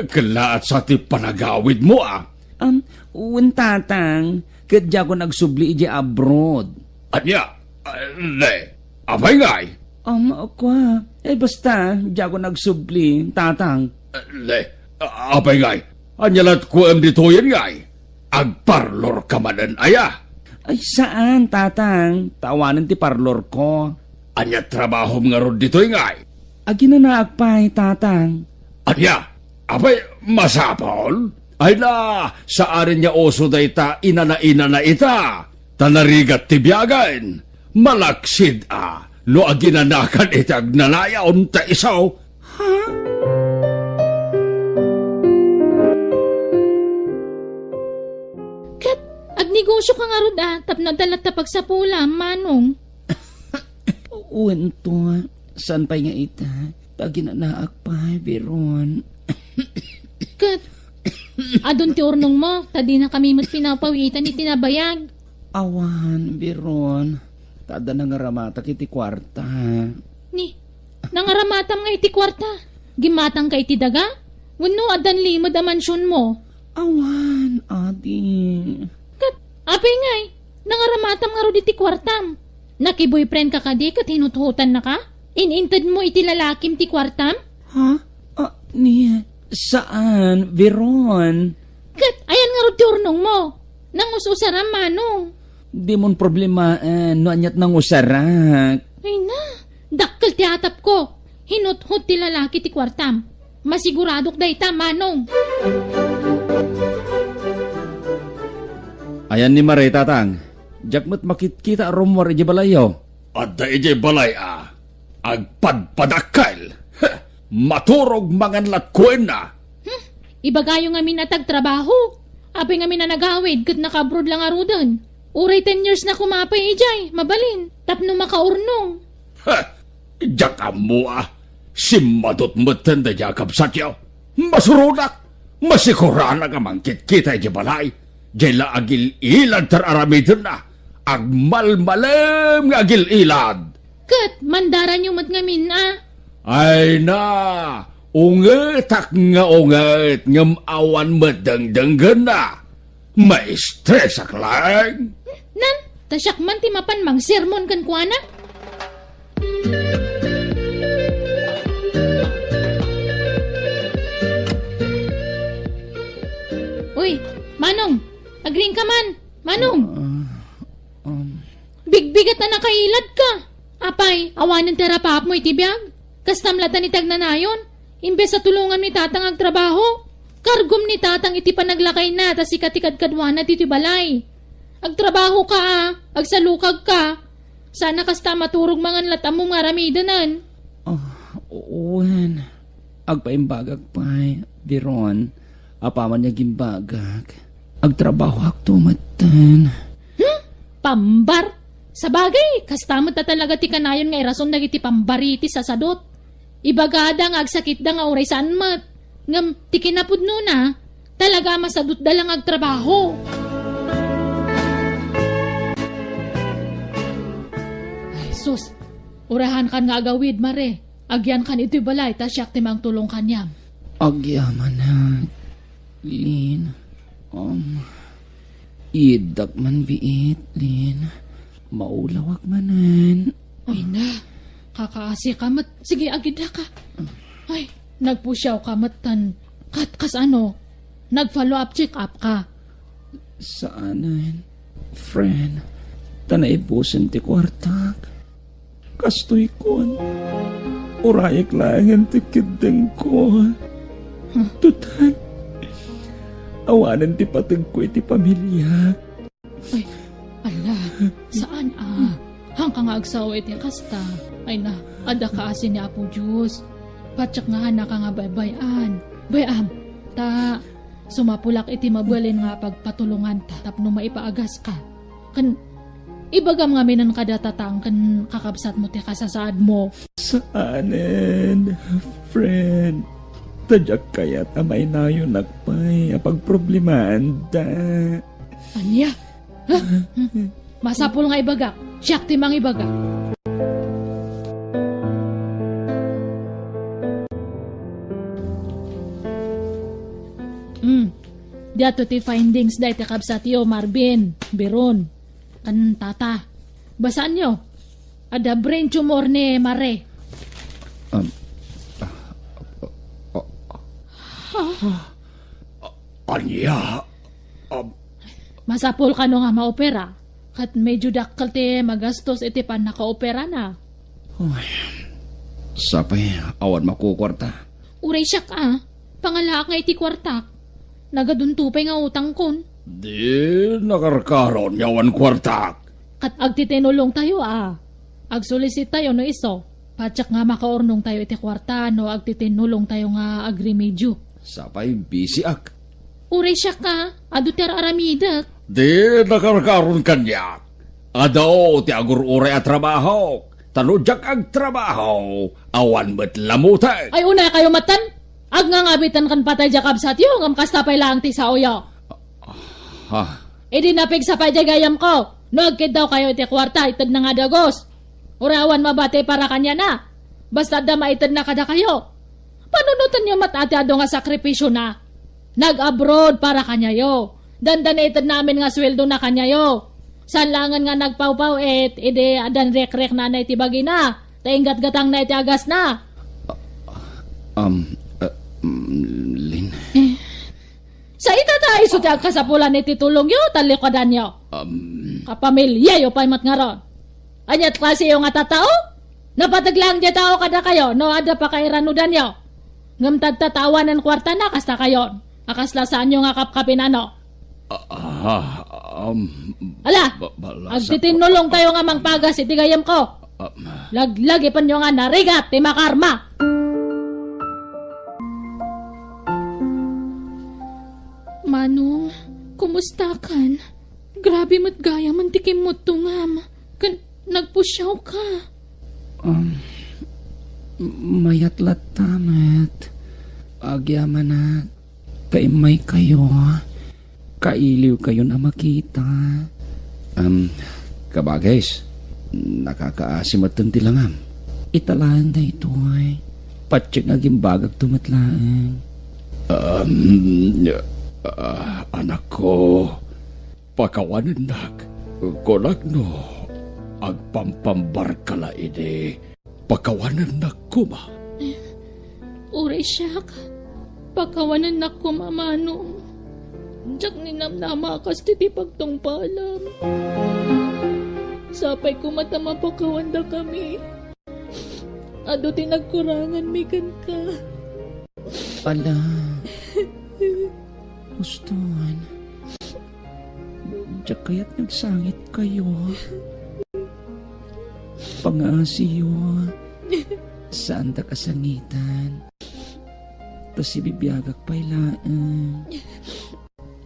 Kelaat sa ti panagawidmo, ah. Um, wen, Tatang. Ket diakon agsubli idiay abroad. Ania? Ah, ne, apay ngay? Um, kua, eh, basta, diakon agsubli, Tatang. Ah, ne, ah, apay ngay? Ania lat kuem ditoyen ngay? Agparlor ka manen aya? Ay, saan, Tatang. Ta awanen ti parlor ko. Ania trabahom ngarud ditoy ngay? Aginanaak pay, Tatang. Ania? Apay, masapol? Ay na, saanen nga uso dayta inana-inana ita, ta narigat ti biagen. Malaksid a, no aginanakan iti agnanayon ta isu. Ha? Ket, agnegosio ka ngarud a, tapno adda latta pagsapulam, Manong. Wen to, saan pay nga ita? Aginanaak pay, Veron. Ket, adun ti urnongmo, ta dinakami met pinapawitan iti nabayag. Awan, Veron. Ta adda nangaramatak iti kuarta. Ni, nangaramatam nga iti kuarta? Gimmatangka iti daga? Wenno addan limed a mansionmo? Awan, adi. Ket, apay ngay, nangaramatam ngarud iti kuartam? Nakiboyfriend ka kadi ket hinuthotannaka? In-intedmo iti lalakim ti kuartam? Ha? Ah, ni, saan, Veron? Ket ayan ngarud ti urnongmo? Nangus-usaram, Manong. Dimon problemaen no aniat nangusarak. Ay na, dakkel ti atapko. Hinuthot ti lalaki ti kuartam. Masiguradok dayta, Manong. Ayan ni Mare, Tatang. Diak met makitkita a rummuar idiay balayyo. Adda idiay balay a agpadpadakkel. Heh, maturog mangan lat kuenna. Hmm, ibagayo ngamin a tagtrabaho. Apay ngamin a nagawid ket naka-abroad la ngaruden? Uray ten years na koma pay idiay, mabalin, tapno makaurnong. Ha! Diak ammo a. Simmadot metten daydiay a kabsatyo. Masurodak. Masikuranak a mangkitkita idiay balay. Diay la agil-ilad ti ar-aramidenna. Agmalmalem nga agil-ilad. Ket mandaranyo met ngamin a. Ay na, ungetak nga unget ngem awan met dengdenggenna. Maistresak laeng. Nan, ta siak man ti mapan mangsermon kenkuana. Uy, Manong, agriingka man. Manong! Ah, um. Bigbigat a nakailadka! Apay, awanen ti arapaapmo iti biag? Kastam latta ni ti agnanayon? Imbes a tulongam ni Tatang agtrabaho, kargom ni Tatang iti panaglakayna ta sika ti kadkaduana ditoy balay. Agtrabahoka a, agsalukagka. Sana kasta a maturog mangan lat ammom nga aramidenen. Ah, wen. Agpaimbagak pay, Veron. Apaman nga agimbagak, agtrabahoakto metten. Hmm? Pambar? Sabagay, kasta met a talaga ti kanayon nga irason dagiti pambaritis a sadot. Ibagada nga agsakitda nga uray saan met. Ngem ti kinapudnona, talaga a masadutda la nga agtrabaho. Ay, sus. Urahankan nga agawid, Mare. Agyankan itoy balay ta siak ti mangtulong kaniam. Agyamanak, Lin. Um, iddak man biit, Lin. Maulawak manen. Ay na, kakaasika met. Sige, agidaka. Ay, nagpusiawka met tan kat-, kas ano, nag-follow up check up ka. Saanen, friend, ta naibusen ti kuartak. Kastoy kon, urayek laengen ti keddengko. Total, awanen ti pategko iti pamiliak. Ay, ala, saan a? Haanka nga agsao iti kasta. Ay na, adda kaasi ni Apo Dios. Patiek nga haanka nga baybay-an. Bay-am, ta sumapulak iti mabalin nga pagpatulonganta tapno maipaagaska. Ken ibagam ngaminen kada tatang ken kakabsatmo ti kasasaadmo. Saanen, friend. Ta diak kayat a mainayonak pay a pagproblemaanda. Ania? Ha? Masapul nga ibagak. Siak ti mangibaga. Hmm. Diato ti findings dayta kabsatyo, Marvin, Biron, ken Tata. Basaanyo. Adda brain tumor ni Mare. Um, ah, ah, ah, ah, ania? Um, Masapul kano nga maopera, ket medyo dakkel ti magastos iti pannakaoperana. Uy, sapay, awan makukuarta. Uray siak a, pangalaak nga iti kuartak. Nagadunto pay nga utangkon. Di nakarkaron nga awan kuartak. Ket agtitinulongtayo a. Agsolisittayo no isu. Patiek nga makaurnongtayo iti kuarta no agtitinulongtayo nga agrimedyo. Sapay, bisiak. Uray siak a, adu ti ar-aramidek. Di nakarkaron kaniak. Adu ti agur-uray a trabahok. Ta no diak agtrabaho, awan met lamutek. Ay, unay kayo matan? Agngangabitan ken patay diay kabsatyo, ngem kasta pay laeng ti saoyo. Ha? Idi napigsa pay diay gayamko, no agkiddaw kayo iti kuarta, itedna nga dagus. Uray awan mabati para kaniana. Basta adda maited na kadakayo. Panunotenyo met a ti adu nga sakripisiona. Nag-abroad para kaniayo. Dandani itedna amin nga sueldo na kaniayo. Saan laengen nga nagpawpaw-it, idi addan rekrek na iti bagina. Ta inggatgatang na iti agasna. Um, uh, mm, Lin. Eh, sa ita ta isu ti agkasapulan iti tulongyo, talikudanyo. Um, Kapamilyayo pay met ngarud. Ania ti klasiyo nga tattao? Napateg laeng diay tao kadakayo no adda pakairanudanyo. Ngem tatta ta awanen kuartana kasta kayon. A kasla saanyo nga kapkapinano. Ah, ah, um, Ala, ba-, bala sa agtitinulongtayo nga mangpagas iti gayamko. Ah, ma- Laglagipenyo nga narigat ti makarma. Manong, Kumustakan? Grabe met gayamen ti kimmuttongam. Ken nagpusiawka. Um, mayat latta met. Agyamanak, kaimmaykayo. Kailiwkayon a makita. Um, kabagis, nakakaasi metten ti langam. Ita laeng daytoy. Patse nga agimbagakto met laeng. Um, ah, anakko, pakawanennak. Kunak no, agpampambarka la idi, pakawanennak koma. Uray siak, pakawanennak koma, Manong. Diak ninamnama a kas ti pagtungpalam. Sapay koma ta mapakawandakami. Adu ti nagkuranganmi kenka. Ala. Uston. Diak kayat nga agsangitkayo. Pangaasiyo. Saandak a sangitan. Ta sibibiagak pay laeng.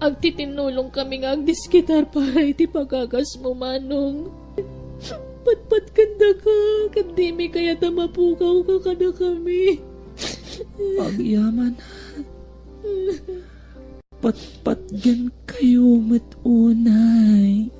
Agtitinnulongkami nga agdiskitar para iti pagagasmo, Manong. Patpatkandaka, ket dimi kayat a mapukawka kadakami. Agyamanak. Patpatgenkayo met unay.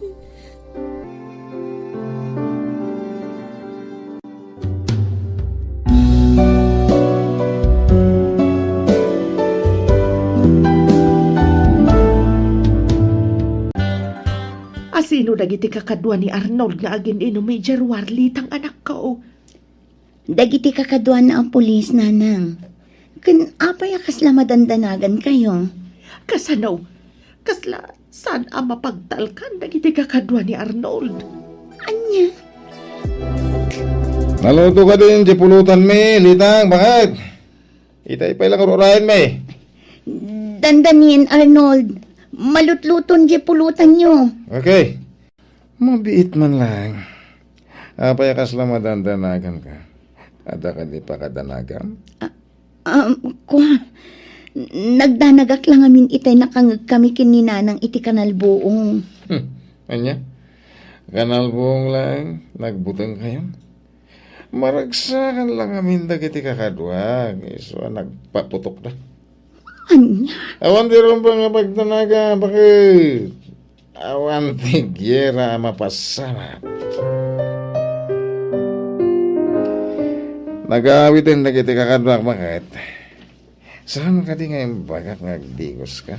Asino dagiti kakadua ni Arnold nga agin-inum idiay ruar, Litang, anakko? Dagiti kakaduana a pulis, Nanang. Ken apay a kasla madandanagankayo? Kasano? Kasla saan a mapagtalkan dagiti kakadua ni Arnold? Ania? Naluto kadin ti pulutanmi, Litang, baket? Itay pay lang ur-urayenmi. Dandanien, Arnold. Malutluton ti pulutanyo. Okay. Mabiit man laeng. Apay a kasla madandanaganka? Adda kadi pakadanagam? Ah, um, kua, nagdanagak la ngamin itay nakangegkami ken ni Nanang iti kanalbuong. Hmm, ania? Kanalbuong laeng, nagbutengkayo? Maragsakan la ngamin dagiti kakaduak, isu a nagpaputokda. Ania? Awan ti rumbeng nga pagdanagan, baket. Awan ti giyera a mapasamak. Nagaawiten dagiti kakaduak, baket. Saan kadi nga imbagak nga agdigoska?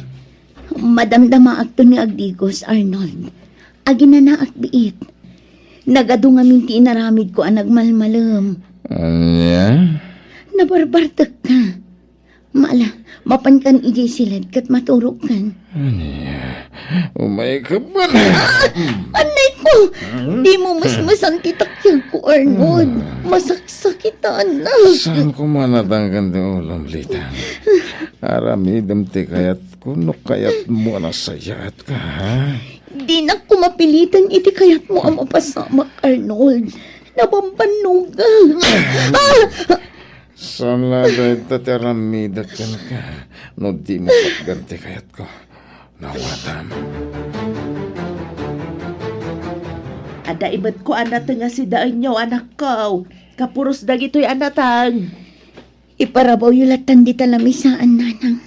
Madamdamaakto ni agdigos, Arnold. Aginanaak biit. Nagadu ngamin ti inaramidko a nagmalmalem. Ania? Nabarbartekka. Mala, mapankan idiay siled ket maturogkan. Ania? Umayka man. Ah! Anay ko! Hmm? Di mo mesmesan ti takyag ko, Arnold. Hmm. Masaksakitan. Saan ko manatangkan ti ulom, Lita? Aramidem ti kayatko no kayatmo a nasayaatka, ha? Dinak ko mapilitan iti kayatmo a mapasamak, Arnold. Nabambannogak. Ah! Saan la dayta ti aramidek kenka no di mo patgan ti kayatko? Nawatam. Adda imetko a nateng a sidaenyo, anakko. Kapuros dagitoy a nateng. Iparabawyo lattan dita lamisaan, Nanang.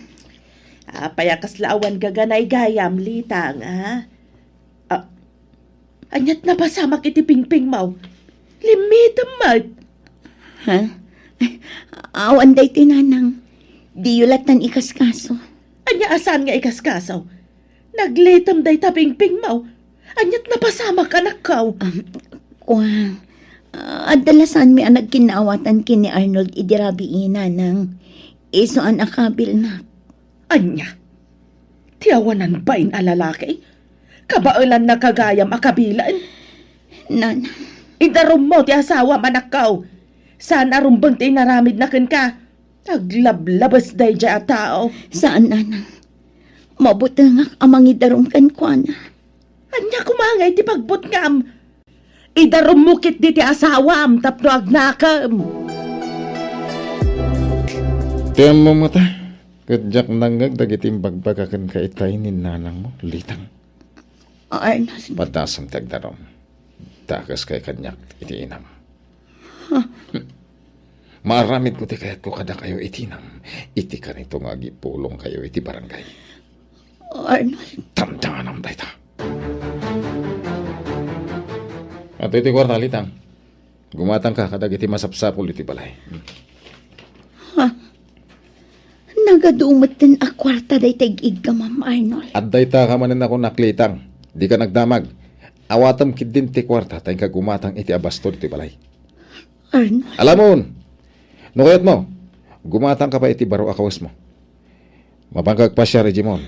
Apay a kasla awan gaganay gayam, Litang, a? Ah, aniat napasamak iti pingpingmo? Limmitem met. Ha? Awan daytoy, Nanang. Diyo lattan ikaskaso. Ania a saan nga ikaskaso? Naglitem dayta pingpingmo. Aniat napasamak, anakko? Um, kua, adda la saanmi a nagkinnaawatan ken ni Arnold idi rabii, Nanang. Isu a nakabilnak. Ania? Ti awanan bain a lalaki? Kabaelannaka gayam a kabilen? Nanang. Idarummo ti asawam, anakko. Saan a rumbeng ti inaramidna kenka. Aglablabes daydiay a tao. Saan, Nanang. Mabutengak a mangidarum kenkuana. Ania koma ngay ti pagbutngam? Idarummo ketdi ti asawam tapno agnakem. Ti ammom ngata, Ket diak nangngeg dagiti imbagbagaken ka itay ni nanangmo, Litang. Arnold. Padasem ti agdarum. Dakeskayo kaniak iti inam. Maaramidko ti kayatko kadakayo iti inam, iti kanito nga agipulongkayo iti barangay. Arnold. Damdamanam dayta. Adtoy ti kuarta, Litang. Gumatangka kadagiti masapsapul iti balay. Ha? Nagadu metten a kuarta dayta ig-iggamam, Arnold. Adda ita ka manen a kunak, Litang. Dika nagdamag. Awatem ketdin ti kuarta ta inka gumatang iti abasto ditoy balay. Arnold. Alamon! No kayatmo, gumatangka pay iti baro a kawesmo. Mapanka agpasiar idiay Mon.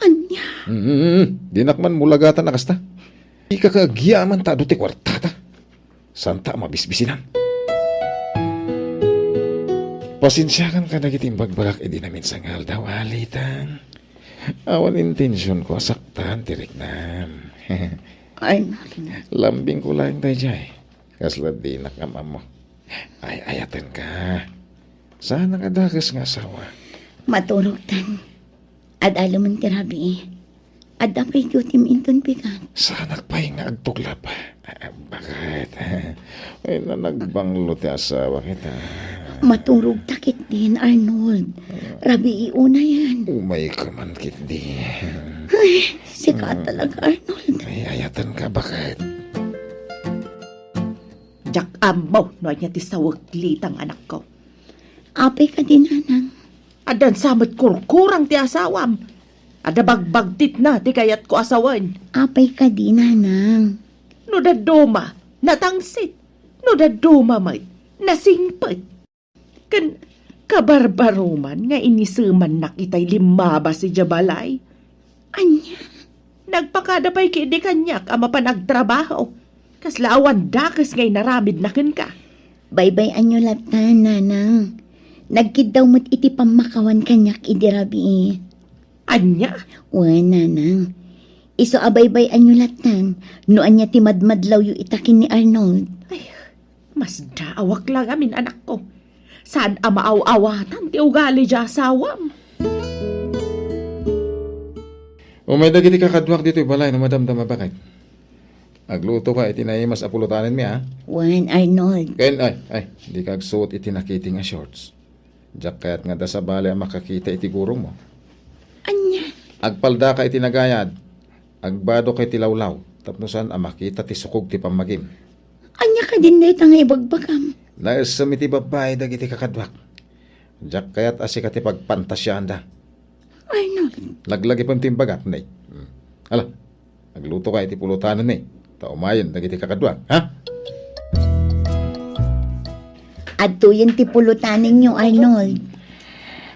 Ania? Mm, mm, mm. Dinak man mulagatan a kasta. Dika ka agyaman ta adu ti kuartata. Saanta a mabisbisinan. Pasensiakan kadagiti imbagbagak idi naminsan nga aldaw, a, Litang. Awan intensionko a saktan ti riknam. Ay, Lambingko laeng daydiay. Kasla dinak am-ammo. Ay-ayatenka. Saanak a dakes nga asawa. Maturogtan. Ad-alemen ti rabii. Adda pay dutim inton bigat. Saanak pay nga agtuglap. Ah, bakit? Ay, nanagbanglo ti asawa kita. Maturogta ketdin, Arnold. Rabii unayen. Umayka man ketdin. Ay, sika talaga, Arnold. Ay, ayatenka, bakit? Diak ammo no ania ti sawek, Litang, anakko. Apay kadi, nanang? Addan sa met kurkurang ti asawam. Adda bagbagtitna ti kayatko a sawen. Apay kadi, nanang? No dadduma, natangsit. No dadduma met, nasingpet. Ken kabarbaroman nga inisemannak itay limmabas idiay balay. Ania? Nagpakada pay ketdi kaniak a mapan agtrabaho. Kasla awan dakes nga inaramidna kenka. Baybay-anyo latta, nanang. Nagkiddaw met iti pammakawan kaniak idi rabii. Ania? Wen, nanang. Isu a baybay-anyo lattan no ania ti madmadlawyo ita ken ni Arnold. Ay, masdaawak la ngamin, anakko. Saan a maaw-awatan ti ugali diay asawam. Umay dagiti kakaduak ditoy balay no madamdama, bakit? Aglutoka iti naimas a pulotanenmi, a? Wen, Arnold. Ken, ay, ay, dika agsuot iti nakiting a shorts. Diak kayat nga adda sabali a makakita iti gurongmo. Ania? Agpaldaka iti nagayad. Agbadoka iti lawlaw, tapno saan a makita ti sukog ti pammagim. Ania kadin dayta nga ibagbagam? Naessem iti babbai dagiti kakaduak. Diak kayat a sika ti pagpantasiaanda. Arnold. Laglagipem ti imbagak, ne. Hmm. Ala, aglutoka iti pulotanenmi, ta umayen dagiti kakaduak, ha? Adtoyen ti pulotanenyo, Arnold.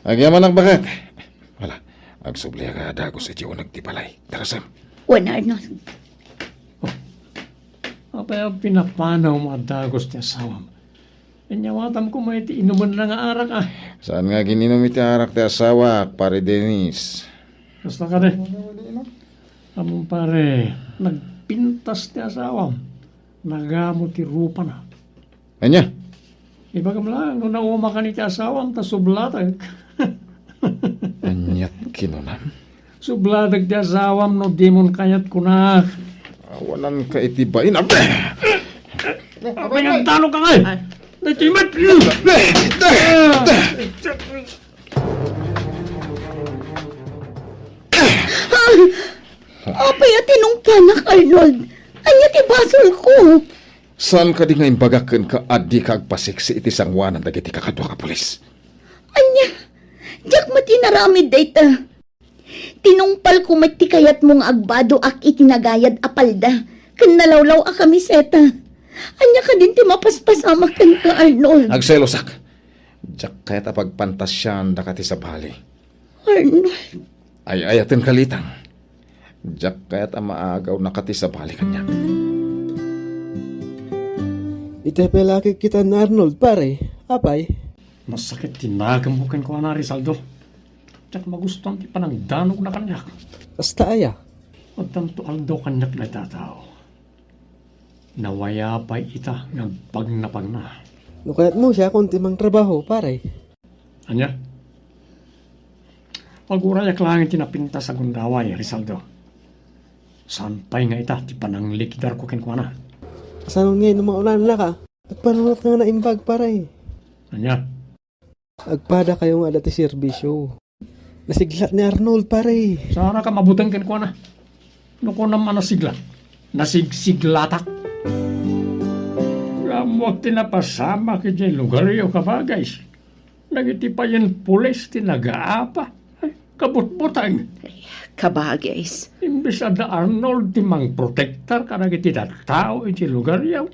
Agyamanak, bakit? Ala, agsubliak a dagus iti uneg ti balay. Darasem. Wen, Arnold. Apay a pinapanawmo a dagus ti asawam? Inyawatam koma iti inumenna nga arak, a. Saan nga agin-inum iti arak ti asawak, Pare Dennis? Kasta kadi. Ammom, pare, nagpintas ti asawam. Nagamo ti rupana. Ania? Ibagam laeng no naumakan iti asawam ta sublatek. Aniat kinunam? Sublatek ti asawam no dimon kayat kunak. Awananka iti bainam. Pinagdano ka ngay! Daytoy met! Apay a tinungpanak, Arnold? Ania ti basolko? Saan kadi nga imbagak kenka a dika agpasiksi iti sangoanan dagiti kakaduak a pulis? Ania? Diak met inaramid dayta. Tinungpalko met ti kayatmo nga agbadoak iti nagayad a palda ken nalawlaw a kamiseta. Ania kadin ti mapaspasamak kenka, Arnold? Agselosak. Diak kayat a pagpantasiaandaka ti sabali. Arnold. Ay-ayatenka, Litang. Diak kayat a maagawnaka ti sabali kaniak. Itay pay la a kikkitan ni Arnold, pare. Apay? Masakit ti nagemmo kenkuana, Rizaldo. Diak magustuan ti panangdanogna kaniak. Kasta aya? Addanto aldaw kaniak dayta a tao. Nawaya pay ita nga agpagnapagna. No kayatmo, siakon ti mangtrabaho, pare. Ania? Pagurayak laeng ti napintas a gundaway, Rizaldo. Saan pay nga ita ti pananglikidarko kenkuana. Saan ngay no maunanaka? Agpanunot nga naimbag, pare. Ania? Agpada kayo nga adda ti serbisyo. Nasiglat ni Arnold, pare. Saan ka mabuteng kenkuana? No kunam a nasiglat, nasigsiglatak. Ammoak ti napasamak idiay lugaryo, kabagays. Dagiti payen pulis ti nagaapa. Ay, kabutbuteng. Ay, kabagays. Imbes adda Arnold ti mangprotektar kadagiti tattao iti lugaryo,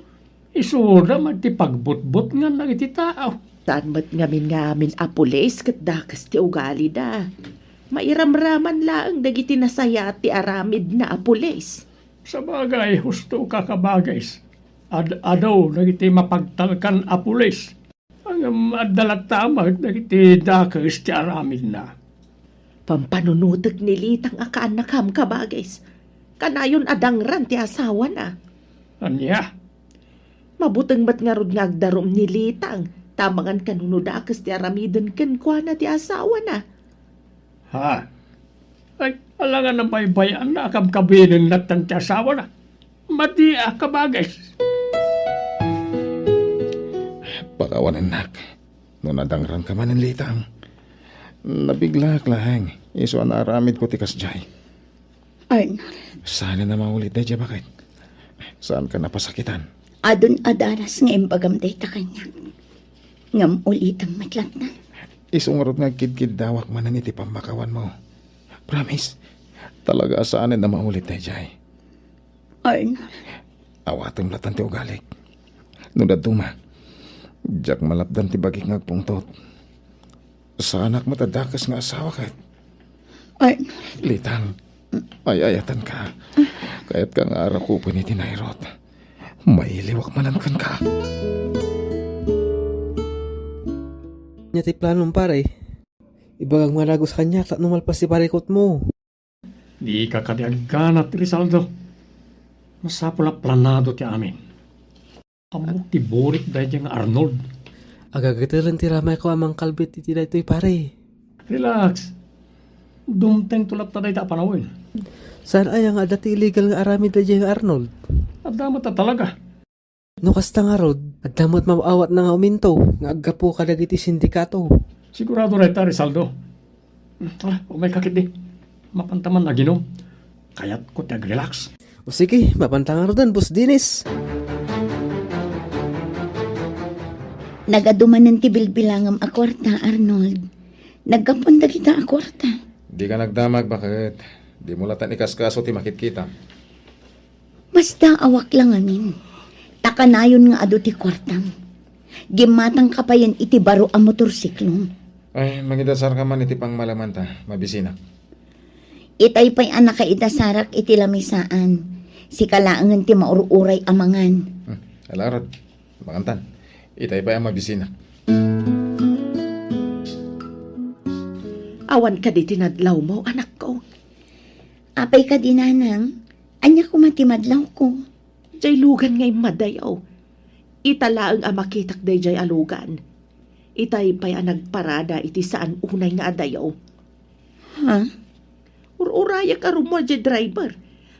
isuda met ti pagbutbutngan dagiti tao. Saan met ngamin nga amin a pulis ket dakes ti ugalida. Mairamraman laeng dagiti nasayaat ti aramidna a pulis. Sabagay, husto ka, kabagays. Ad-adu dagiti mapagtalkan a pulis. Ngem adda latta met dagiti dakes ti aramidna. Pampanunotek ni Litang a kaannakam, kabagays. Kanayon a dangran ti asawana. Ania? Mabuteng met ngarud nga agdarum ni Litang, ta amangan kano no dakes ti aramiden kenkuana ti asawana. Ha? Ay, alangan a baybay-anna a kabkabinen latta ti asawana. Madi a kabagays. Pakawanennak. No nadangranka manen, Litang. Nabiglaak laeng, isu a naaramidko ti kasdiay. Arnold. Saan a maulit daydiay, baket? Saanka napasakitan? Adun adanas nga imbagam dayta kaniak. Ngem ulitem met latta. Isu ngarud nga agkidkiddawak manen iti pammakawanmo. Promise, talaga a saan a maulit daydiay. Arnold. Awatem latta ti ugalik. No dadduma, diak malapdan ti bagik nga agpungtot. Saanak met a dakes nga asawa ket. Arnold. Litang, ay-ayatenka. Kayatka nga arakupen iti nairut. Mailiwak manen kenka. Ania ti planom, pare? Ibagam nga dagus kaniak tapno malpas ti parikutmo. Dika kadi agganat, Rizaldo. Masapul a planado ti amin. Ammok ti burik daydiay nga Arnold. Agagitelen ti ramayko a mangkalbit iti daytoy, pare. Relax. Dumtengto latta dayta a panawen. Saan aya nga adda ti illegal nga aramid daydiay nga Arnold? Adda met a talaga. No kasta ngarud, adda met maawatna nga uminto nga aggapu kadagiti sindikato. Sigurado dayta, Rizaldo. Hmm, ala, umayka ketdi. Mapanta man aginom. Kayatko ti agrelax. O sige, mapanta ngaruden, Boss Dennis. Nagadu manen ti bilbilangem a kuarta, Arnold. Naggapuan dagita a kuarta. Dika nagdamag, baket. Dimo latta ikaskaso ti makitkitam. Basta awak la ngamin, ta kanayon nga adu ti kuartam. Gimmatangka payen iti baro a motorsiklom. Ay, mangidasarka man iti pangmalamanta, mabisinak. Itay pay a nakaidasarak iti lamisaan, sika laengen ti maur-uray a mangan. Hmm, ala ngarud, makantan. Itay pay a mabisinak. Awan kadi ti nadlawmo, anakko? Apay kadi, nanang? Ania koma ti madlawko? Diay lugan nga immadayo. Ita laeng a makitak daydiay a lugan. Itay pay a nagparada iti saan unay nga adayo. Ha? Ur-urayak a rummuar diay driver.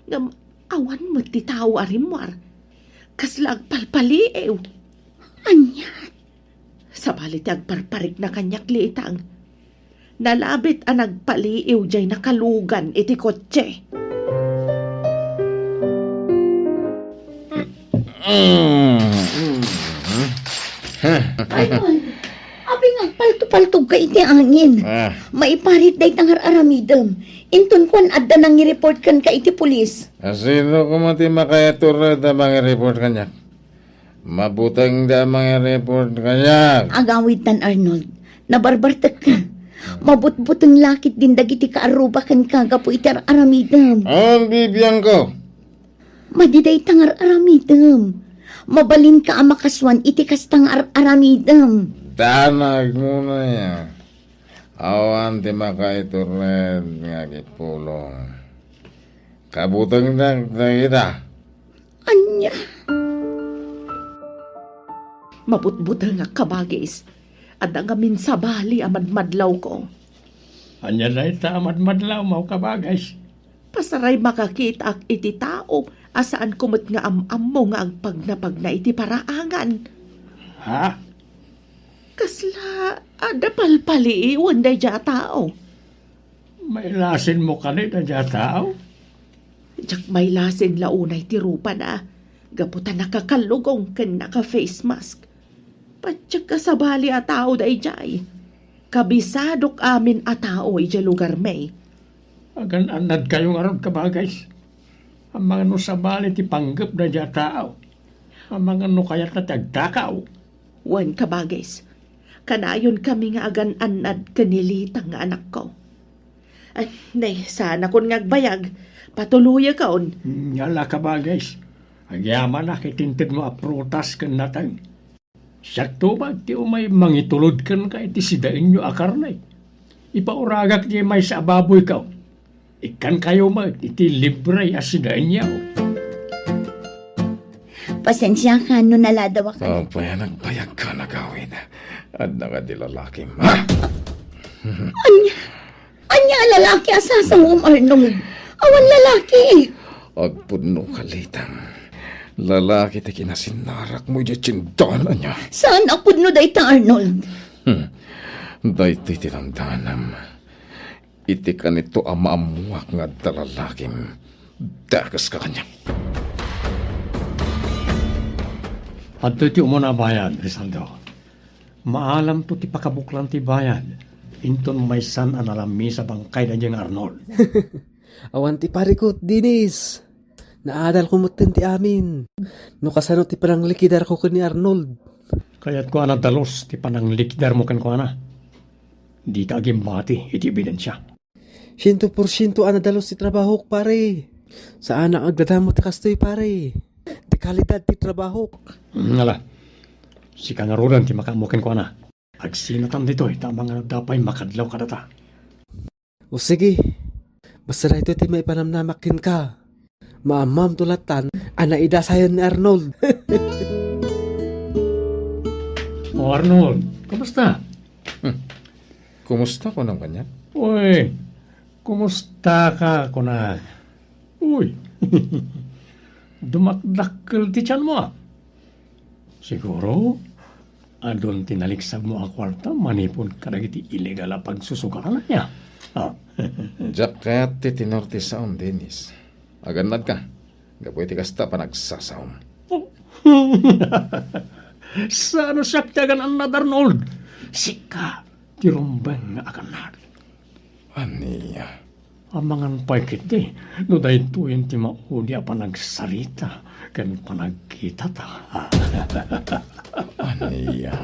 Ngem awan met ti tao a rimmuar. Kasla agpalpaliiw. Ania? Sabali ti agparparikna kaniak, Litang. Nalabit a nagpaliiw diay nakalugan iti kotse. Ay, ay. Apay nga agpaltopaltogka iti angin? Ah. Maiparit dayta nga ar-aramidem. Inton kuan adda nangireport kenka iti pulis. Asino koma ti makaiturod a mangireport kaniak? Mabuteng da mangi-report kaniak. Agawidtan, Arnold. Nabarbartekka. Mabutbuteng la ketdin dagiti kaarruba kenka gapu iti ar-aramidem. Awan bibiangko. Madi dayta nga ar-aramidem. Mabalinka a makasuan iti kasta nga ar-aramidem. Danagmo aya. Awan ti makaiturod nga agipulong. Kabutengnak dagita. Ania? Mabutbutengak, kabagis. Adda ngamin sabali a madmadlawko. Ania dayta a madmadlawmo, kabagis? Pasaray makakitaak iti tao a saanko met nga am-ammo nga agpagnapagna iti paraangan. Ha? Kasla adda palpaliiwen daydiay a tao. Mailasinmo kadi daydiay a tao? Diak mailasin la unay ti rupana, gapu ta nakakallugong ken naka-face mask. Patiek a sabali a tao daydiay. Kabisadok amin a tao idiay lugarmi. Agan-annadkayo ngarud, kabagis. Amangan no sabali ti panggep daydiay a tao. Amangan no kayatna ti agtakaw. Wen, kabagis. Kanayonkami nga agan-annad ken ni Litang nga anakko. Ay, nay, saanakon nga agbayag. Patuloyakon. Ania la, kabagis. Agyamanak iti intedmo a prutas ken nateng. Siak tubag ti umay mangitulod kenka iti sidaenyo a karne. Ipauragak diay maysa a baboyko. Ikkankayo met iti libre a sidaenyo. Pasensiakan no naladawakan. Apay a nagbayagkan agawid? Adda kadi lalakim, ha? Ania? Ania a lalaki a sasawam, Arnold? Awan lalaki. Agpudno ka, Litang. Lalaki ti kinasinnarakmo idiay tiendanan, ania? Saan a pudno dayta, Arnold? Hmm. Daytoy ti tandaan. Iti kanito a maammuak nga adda lalakim, dakeska kaniak. Adtoy ti umuna a bayad, Risando. Maalamto ti pakabuklan ti bayad, inton maysan a nalamis a bangkay daydiay nga Arnold. Awan ti parikut, Dennis. Naadalko metten ti amin. No kasano ti pananglikidarko ken ni Arnold. Kayatko a nadalus ti pananglikidarmo kenkuana. Dika agimbati iti ebidensia. Siento porsiento a nadalus ti trabahok, pare. Saanak agdadamot ti kastoy, pare. Ti kalidad ti trabahok. Hmm, ala. Sika ngaruden ti makaammo kenkuana. Agsinatan ditoy ta amangan adda pay makadlaw kadata. O sige. Basta daytoy ti maipanamnamak kenka. Maammamto lattan a naidasayan ni Arnold. O Arnold, kumusta? Hmm. Kumusta kunam kaniak? Uy, kumusta ka kunak? Uy, dumakdakkel ti tianmo, a. Siguro, adun ti naliksabmo a kuarta manipud kadagiti illegal a pagsusugaran, ania? A. Diak kayat ti tenor ti saom, Dennis. Agannadka. Gapu iti kasta a panagsasaom. O. Saan a siak ti agan-annad, Arnold? Sika ti rumbeng nga agannad. Ania? Amangan pay ketdi no daytoyen ti maudi a panagsarita ken panagkitata. Ania?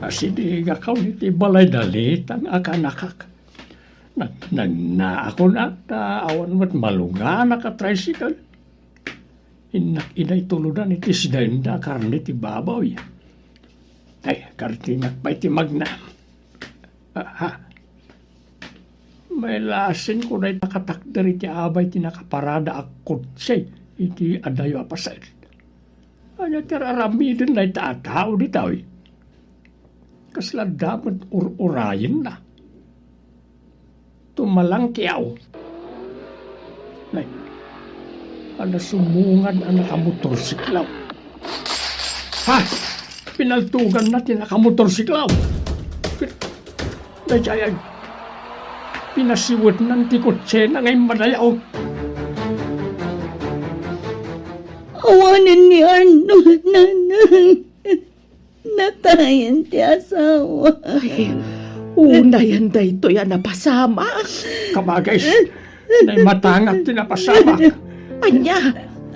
Asidigakon iti balay da Litang a kaanakak. Nag-, nagnaakon a ta awan met maluganak a tricycle. Innak idiay tuludan iti sidaenda a karne ti baboy. Ay, kartingak pay ti magna. Aha. Mailasinko dayta a katakder iti abay ti nakaparada a kotse iti adayo a paset. Ania ti ar-aramiden dayta a tao ditoy? Kasla adda met ur-urayenna. Tumalangkiaw. Nay, adda sumungad a nakamotorsiklaw. Ha? Pinaltuganna ti nakamotorsiklaw. Ket daydiay, pinasiwetnan ti kotsena nga immadayo. Awanen ni Arnold, nanang. Natayen ti asawa. Ay, unayen daytoy a napasamak. Kabagis, naimatangak ti napasamak. Ania?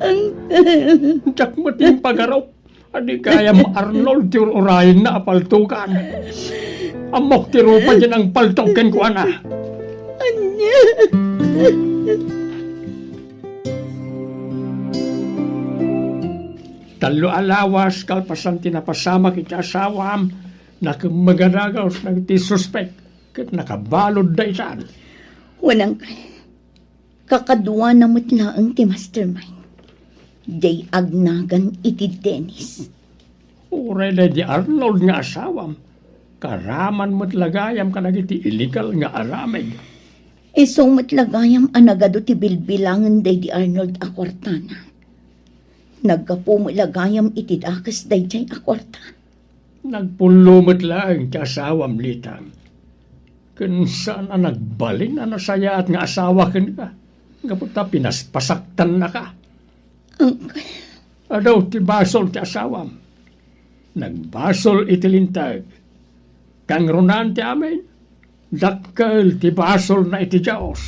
Uncle. Diak met impagarup. Adi gayam Arnold ti ur-urayenna a paltugan. Ammok ti rupa diay nangpaltog kenkuana. Ania? Tallo a lawas kalpasan ti napasamak iti asawam, nakemmeg a dagus dagiti suspek ket nakabaludda itan. Wen, uncle, kakaduana met laeng ti mastermind. Diay agnagan iti Dennis. Uray daydi Arnold nga asawam, Karaman met la gayam kadagiti illegal nga aramid. Isu met la gayam a nagadu ti bilbilangen daydi Arnold a kuartana. Naggapu met la gayam iti dakes daydiay a kuarta. Nagpullo met laeng ti asawam, Litang. Ken saan a nagbalin a nasayaat nga asawa kenka, gapu ta pinaspasaktannaka. Uncle. Adu ti basol ti asawam. Nagbasol iti linteg. Kangrunaan ti amin, dakkel ti basolna iti Dios.